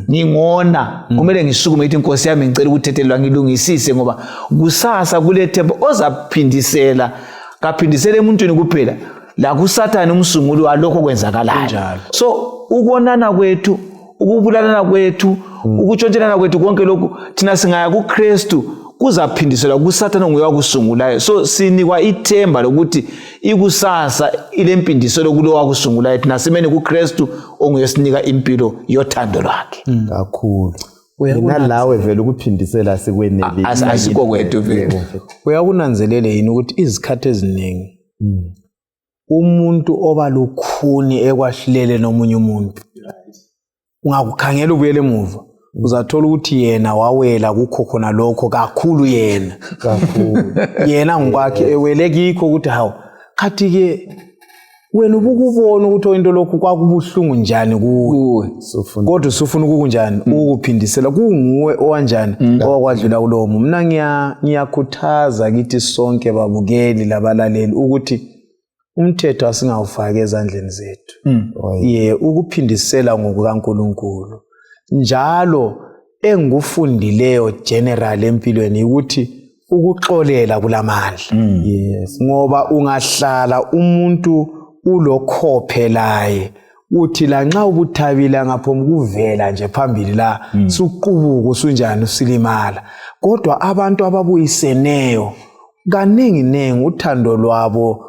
ngingona kumele ngisukume ithi inkosi yami ngicela ukuthethelwa ngilungisise ngoba kusasa kulethemba ozaphindisela kaphindisele emuntwini kuphela la kuSathane umsunguli walokho kwenzakalayo. So ukonana kwethu ukubulalana kwethu ukutshontshelana kwethu konke lokhu thina singaya kuKristu kuzaphindiselwa kuSathane onguye wakusungulayo. So sinikwa ithemba lokuthi ikusasa ilempindiselo kulo wakusungulayo thina simene kuKristu onguye sinika impilo yothando lwakhe. Kakhulu. Nalawe vele ukuphindisela sekwenele asikho kwethu vele. Uyakunanzelele yini ukuthi izikhathi eziningi umuntu oba lukhuni ekwahlulele nomunye umuntu ungakukhangela ubuyele emuva uzathola ukuthi yena wawela kukho khona lokho kakhulu yena yena ngokwakhe ewele kikho ukuthi hawo khathi ke wena ubukubona ukuthi into lokho kwakubuhlungu njani kuwe kodwa usufuna ukukunjani ukuphindisela kunguwe owanjani owakwadlula kulomo mina ngiyakhuthaza kithi sonke babukeli labalaleli ukuthi umthetho asingawufaka ezandleni zethu ukuphindisela ngokukaNkulunkulu njalo engikufundileyo general empilweni ukuthi ukuxolela kulamandla ngoba ungahlala umuntu ulokhophe laye uthi la nxa ubuthabila ngapho ukuvela nje phambili la suqubuka usunjani usilimala kodwa abantu ababuyiseneyo kaningi uthando lwabo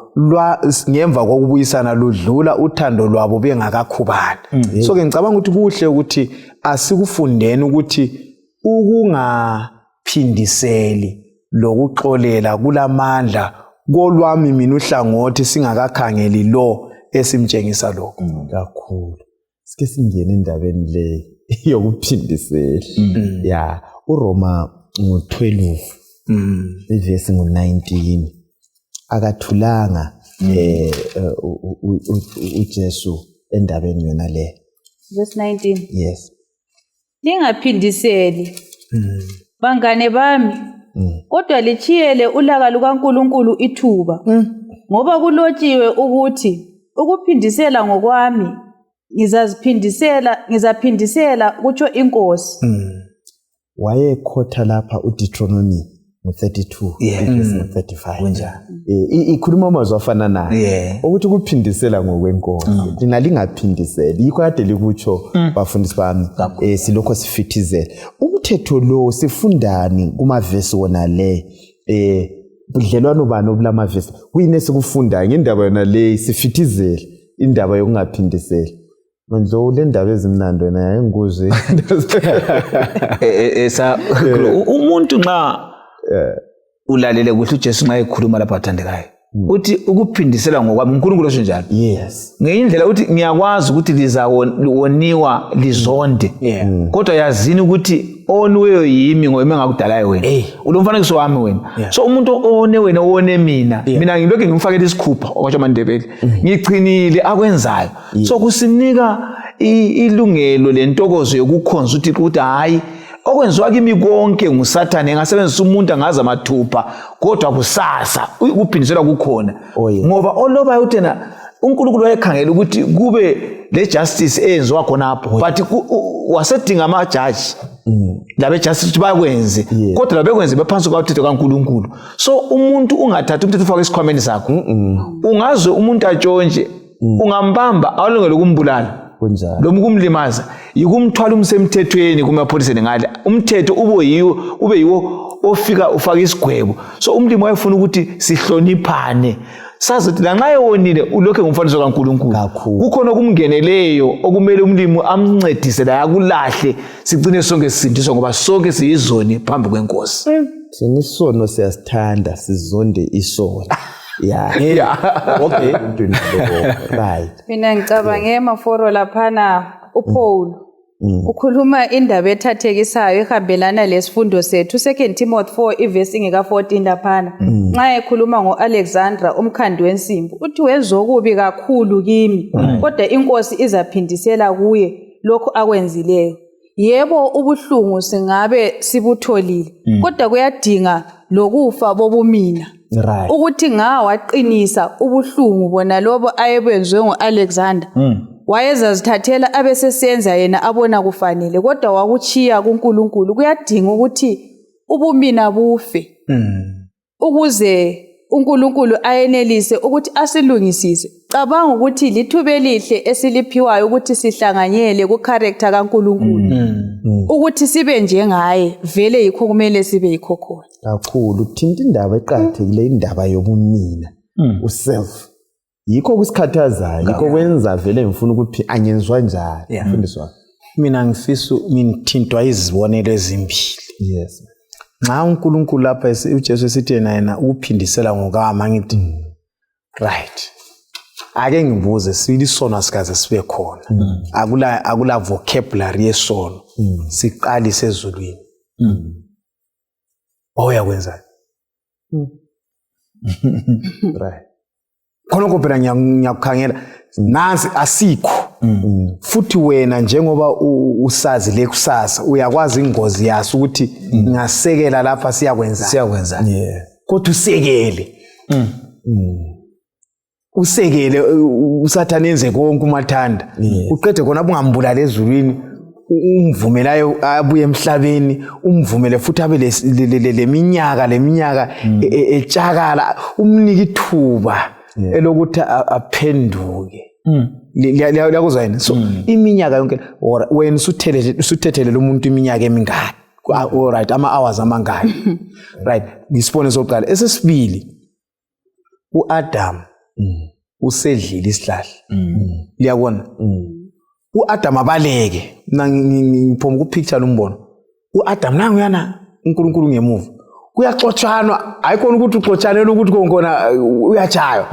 ngemva kokubuyisana ludlula uthando lwabo bengakakhubani so ke ngicabanga ukuthi kuhle ukuthi asikufundeni ukuthi ukungaphindiseli lokuxolela kulamandla kolwami mina uhlangothi singakakhangeli lo esimtshengisa lokho kakhulu sike singene endabeni le yokuphindisela uRoma ngo-12 ivesi ngo-19 akathulanga uJesu endabeni yona le verse 19 yes lingaphindiseli bangane bami kodwa lichiyele ulaka lukaNkulunkulu ithuba ngoba kulotshiwe ukuthi ukuphindisela ngokwami ngizaphindisela kutsho inkosi wayekhotha lapha uDeuteronomy ngo-32 ngo-35 kunjani ikhuluma amazwi afana nayo ukuthi ukuphindisela ngokwenkosi lina lingaphindiseli yikho kade likutsho bafundisi bami silokho sifithizela umthetho lo sifundani kumavesi wona le budlelwano bani obulamavesi kuyini esikufundayo ngendaba yona le sifithizela indaba yokungaphindiseli manje le ndaba ezimnandi wena yayinguze umuntu nxa ulalele kuhle uJesu nxa ekhuluma lapha athandekayo uthi ukuphindisela ngokwami uNkulunkulu osho njalo yes ngeindlela uthi ngiyakwazi ukuthi lizawoniwa lizonde kodwa yazini ukuthi oniweyo yimi ngoba engakudalayo wena ulomfanekiso wami wena so umuntu one wena one mina ngilokho ngimfakela isikhupha okwatsho amandebele ngigcinile akwenzayo so kusinika ilungelo lentokozo yokukhonza ukuthi hayi okwenziwa kimi konke nguSathane engasebenzisa umuntu angaza mathupha kodwa kusasa ukuphindisela kukhona ngoba olobayo uthena uNkulunkulu wayekhangela ukuthi kube le justice eyenziwa khonapho but wasedinga amajaji labe justice bayakwenze kodwa labekwenze bephansi kwamthetho kaNkulunkulu so umuntu ungathatha umthetho ufake esikhwameni sakho ungazwe umuntu atshonje ungambamba awalungele ukumbulala lo kumlimaza yikumthwala umsemthethweni kumapholiseni ngale umthetho ube yiwo ofika ufaka isigwebo so umlimi wayefuna ukuthi sihloniphane sazi ukuthi lanxa ewonile ulokho ngumfaniso kaNkulunkulu kukhona okumngeneleyo okumele umlimi amncedise la yakulahle sigcine sonke sisindiswa ngoba sonke siyizoni phambi kwenkosi thina isono siyasithanda sizonde isono okay right mina ngicabange emaforo laphana uPaul ukhuluma indaba ethathekisayo ehambelana lesifundo sethu 2 Timothy 4 ivesi ingeka 14 laphana nxa ekhuluma ngoAlexandra umkhandi wensimbi uthi wenzokubi kakhulu kimi kodwa inkosi izaphindisela kuye lokho akwenzileyo yebo ubuhlungu singabe sibutholile kodwa kuyadinga lokufa bobumina ukuthi waqinisa ubuhlungu bona lobo ayebenzwe ngoAlexander wayezazithathela abesesenza yena abona kufanele kodwa wakuchiya kuNkulunkulu kuyadinga ukuthi ubumina bufe ukuze uNkulunkulu ayenelise ukuthi asilungisise cabanga ukuthi lithuba elihle esiliphiwayo ukuthi sihlanganyele kucharacter kaNkulunkulu ukuthi sibe njengaye vele yikho kumele sibe yikho khona kakhulu thinta indaba eqhathekile indaba yobumina uself yikho kusikhathazayo yikho kwenza vele ngifuna ukuthi anyenzwa njani mfundiswa mina ngifisa ngithintwa izibonelo ezimbili yes nxa uNkulunkulu lapha uJesu esithi yena ukuphindisela ngokama ngithi right ake ngibuze sibili isono asikaze sibe khona akula vocabulary yesono siqalise ezulwini oyakwenza right khona phela ngiyakukhangela nansi asikho futhi wena njengoba usazi lekusasa uyakwazi ingozi yaso ukuthi ngasekela lapha siyakwenza kodwa usekele usekele usathana enze konke umathanda uqede khona ungambulala ezulwini umvumelayo abuye emhlabeni umvumele futhi abe leminyaka etshakala umnika ithuba elokuthi aphenduke liyakuzwa yini so iminyaka yonke wena usuthethelele umuntu iminyaka emingaki all right ama hours amangaki right ngisibone soqala esesibili uAdam usedlile isihlahla liyabona uAdam abaleke ngiphoma ku picture lombono uAdam nangu yana uNkulunkulu ngemuva kuyaxotshanwa ayikho ukuthi uxotshanela ukuthi konkona uyachaya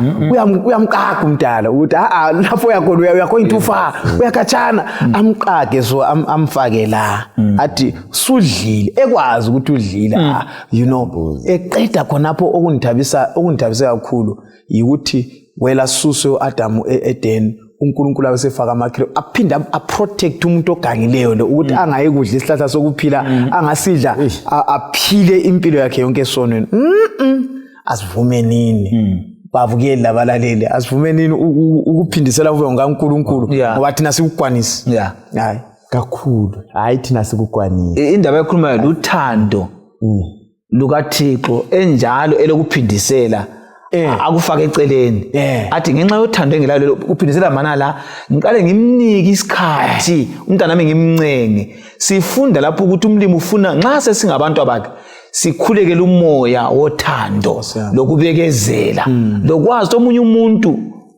uyamqaga umdala ukuthi lapho uyakhona uyakho intufa uyakhatshana amqage so amfake la athi sudlile ekwazi ukuthi udlila you know eqeda khonapho okundithabisa kakhulu ukuthi wela suswe uAdam eEden uNkulunkulu abesefaka amakhilo aphinda aprotect umuntu ogangileyo lo ukuthi angayekudla isihlahla sokuphila angasidla aphile impilo yakhe yonke esonweni asivume nini bavukeli labalaleli asivume nini ukuphindisela kuve ngokaNkulunkulu ngoba thina sikukwanisi hayi kakhulu hayi thina sikukwanisi indaba ekhulumayo luthando lukaThixo enjalo elokuphindisela akufaka eceleni athi ngenxa yothando engilalo uphindisela mana la ngiqale ngimnike isikhathi umntana nami ngimncenge sifunda lapho ukuthi umlimi ufuna nxa sesingabantu abakhe sikhulekele umoya wothando lokubekezela lokwazi omunye umuntu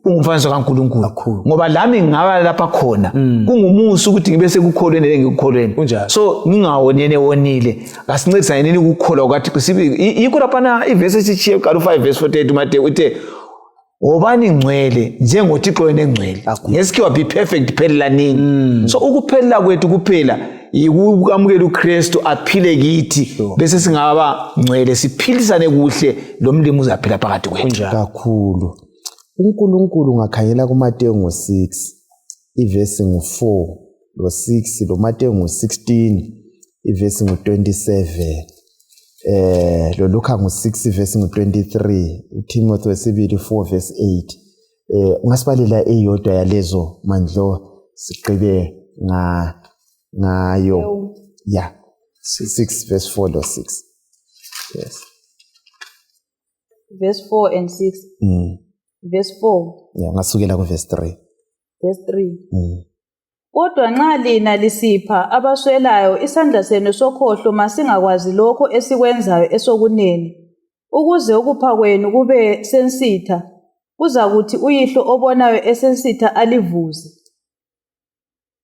ungumfaniso kaNkulunkulu ngoba lami ngaba lapha khona kungumusa ukuthi ngibe sekukholweni engikukholweni so ngingawonile asincedisa nini ukukholwa kwathi yikho lapha iverse esichiye qala 5 verse 48 Matthew uthi wobani ngcwele njengoThixo wena engcwele ngesikhiwa be perfect phelela nini so ukuphelela kwethu kuphela yikumukela uKristu aphile kithi bese singaba ngcwele siphilisane kuhle lo mlimi uzaphila phakathi kwethu kakhulu uNkulunkulu ngakhayela kuMateyu ngo6 iverse ngo4 lo6 lo Mateyu ngo16 iverse ngo27 lo Luka ngo6 verse ngo23 uTimothy wesibili 4 verse 8 ungasibalela eyodwa yalezo mandlo siqibe ngayo 6 verse 4 lo 6 yes verse 4 and 6 verse 4 ngasukela ku verse 3 verse 3 kodwa nxa lina lisipha abaswelayo isandla senu sokhohlo masingakwazi lokho esikwenzayo esokunene ukuze ukupha kwenu kube sensitha kuzakuthi uyihlo obonayo esensitha alivuze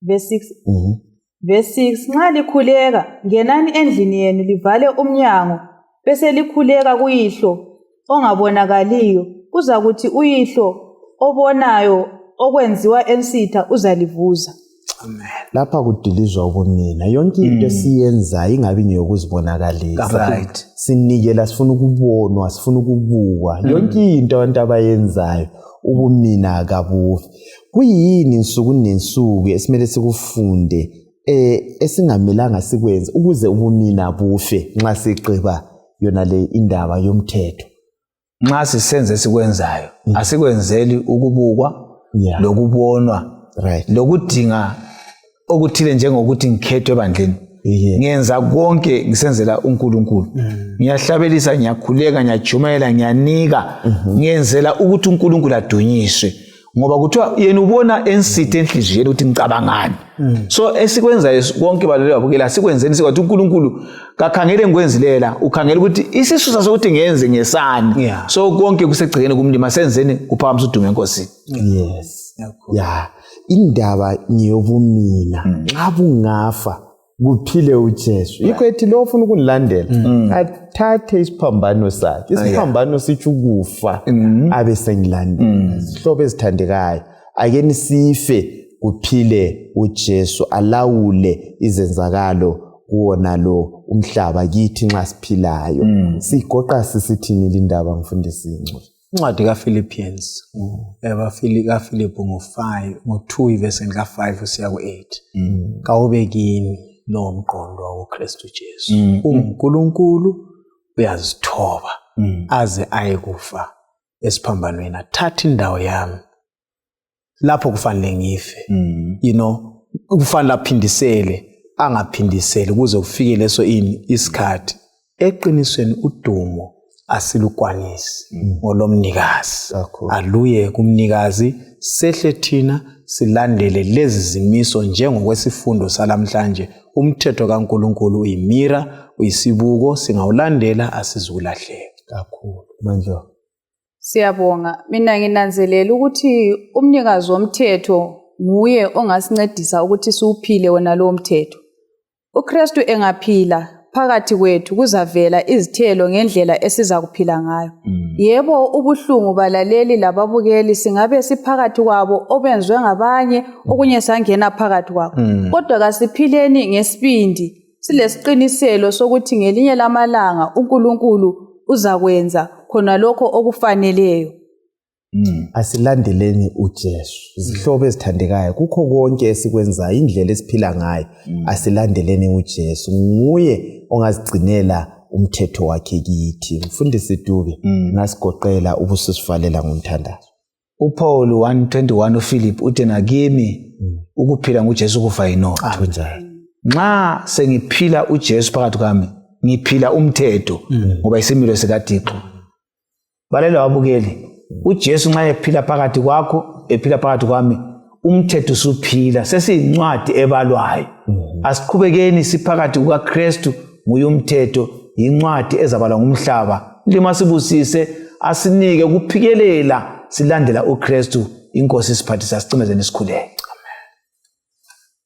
verse 6 verse 6 nxa likhuleka ngenani endlini yenu livale umnyango bese likhuleka kuyihlo ongabonakaliyo kuzakuthi uyihlo obonayo okwenziwa ensitha uzalivuza amen lapha kudilizwa ubumina yonke into siyenza ingabi ngeyokuzibonakalisa right sinikela sifuna ukubonwa sifuna ukubukwa yonke into abantu abayenzayo ubumina akabufi kuyini insuku nensuku esimele sikufunde esingamelanga sikwenze ukuze ubumina bufe nxa siqeba yona le indaba yomthetho nxa sisenze sikwenzayo asikwenzeli ukubukwa lokubonwa right lokudinga okuthile njengokuthi ngikhethwe ebandleni ngiyenza konke ngisenzela uNkulunkulu ngiyahlabelisa ngiyakhuleka ngiyajumayela ngiyanika ngiyenzela ukuthi uNkulunkulu adunyiswe ngoba kuthiwa yena ubona ensithe enhliziyweni ukuthi ngicabangani so esikwenzayo konke balelo babukela sikwenzeni sikwathi uNkulunkulu kakhangele ngikwenzilela ukhangela ukuthi isisusa sokuthi ngiyenze ngesani so konke kusegcikeni kumlima senzeni kuphakamisa udumo enkosini yes indaba ngiyobumina nxa bungafa kuphile uJesu. Yikho ethi lo ofuna ukunilandela athathe isiphambano sakhe. Isiphambano sithi ukufa abe sengilandela. Sihlobo ezithandekayo, ake nisife kuphile uJesu alawule izenzakalo kuwona lo umhlaba kithi nxa siphilayo. Sigoqa sisithini lindaba mfundisi Ncube? Incwadi kaPhilippians kaPhilippi ngo-5 ngo-2 verse ka-5 usiya ku-8. Kawube kini lo mqondo woKristu Jesu. uNkulunkulu uyazithoba aze ayekufa esiphambanweni, athatha indawo yami lapho kufanele ngife. Kufanele aphindisele, angaphindiseli kuze kufike leso isikhathi. Eqinisweni udumo asilukwanisi ngolomnikazi. Aluye kumnikazi, sehle thina silandele lezi zimiso njengokwesifundo salamhlanje. Umthetho kaNkulunkulu uyimira, uyisibuko, singawulandela asizukulahleka. Kakhulu manje. Siyabonga. Mina nginanzelela ukuthi umnikazi womthetho nguye ongasincedisa ukuthi siuphile wona lo mthetho. uKristu engaphila phakathi kwethu kuzavela izithelo ngendlela esiza kuphila ngayo. Yebo, ubuhlungu balaleli lababukeli singabe siphakathi kwabo obenzwe ngabanye, okunye sangena phakathi kwabo. Kodwa kasiphileni ngesibindi, silesiqiniselo sokuthi ngelinye lamalanga uNkulunkulu uzakwenza khona lokho okufaneleyo. Asilandeleni uJesu. Izihlobo ezithandekayo, kukho konke esikwenzayo, indlela esiphila ngayo, asilandeleni uJesu. Nguye ongazigcinela umthetho wakhe kithi. Mfundisi Dube, ngasigoqela ubusisivalela ngomthandazo. uPaul 1:21 uPhilip uthi nakimi ukuphila nguJesu kufa yinotho. Nxa sengiphila uJesu phakathi kwami, ngiphila umthetho ngoba isimilo sikaThixo. Balela wabukeli, uJesu nxa ephila phakathi kwakho, ephila phakathi kwami, umthetho usuphila, sesiyincwadi ebalwayo. Asiqhubekeni siphakathi kukaKristu, nguye umthetho, incwadi ezabalwa ngumhlaba. Lima sibusise, asinike ukuphikelela silandela uKristu, inkosi isiphathisa sicimezeni isikhuleke.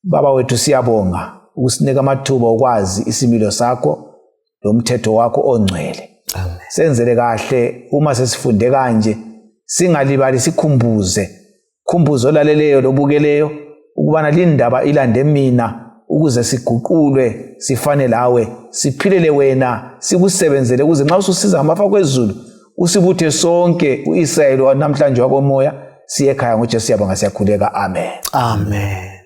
Baba wethu siyabonga ukusinika amathuba okwazi isimilo sakho lomthetho wakho ongcwele. Senzele kahle uma sesifunde kanje, singalibali sikhumbuze olaleleyo lobukeleyo ukubana lindaba ilande mina ukuze siguqulwe sifane lawe, siphilele wena, sikusebenzele ukuze nxa ususiza ngamafa kwezulu usibuthe sonke uIsrayeli namhlanje wakomoya siye ekhaya ngoJesu. Siyabonga, siyakhuleka. Amen. Amen.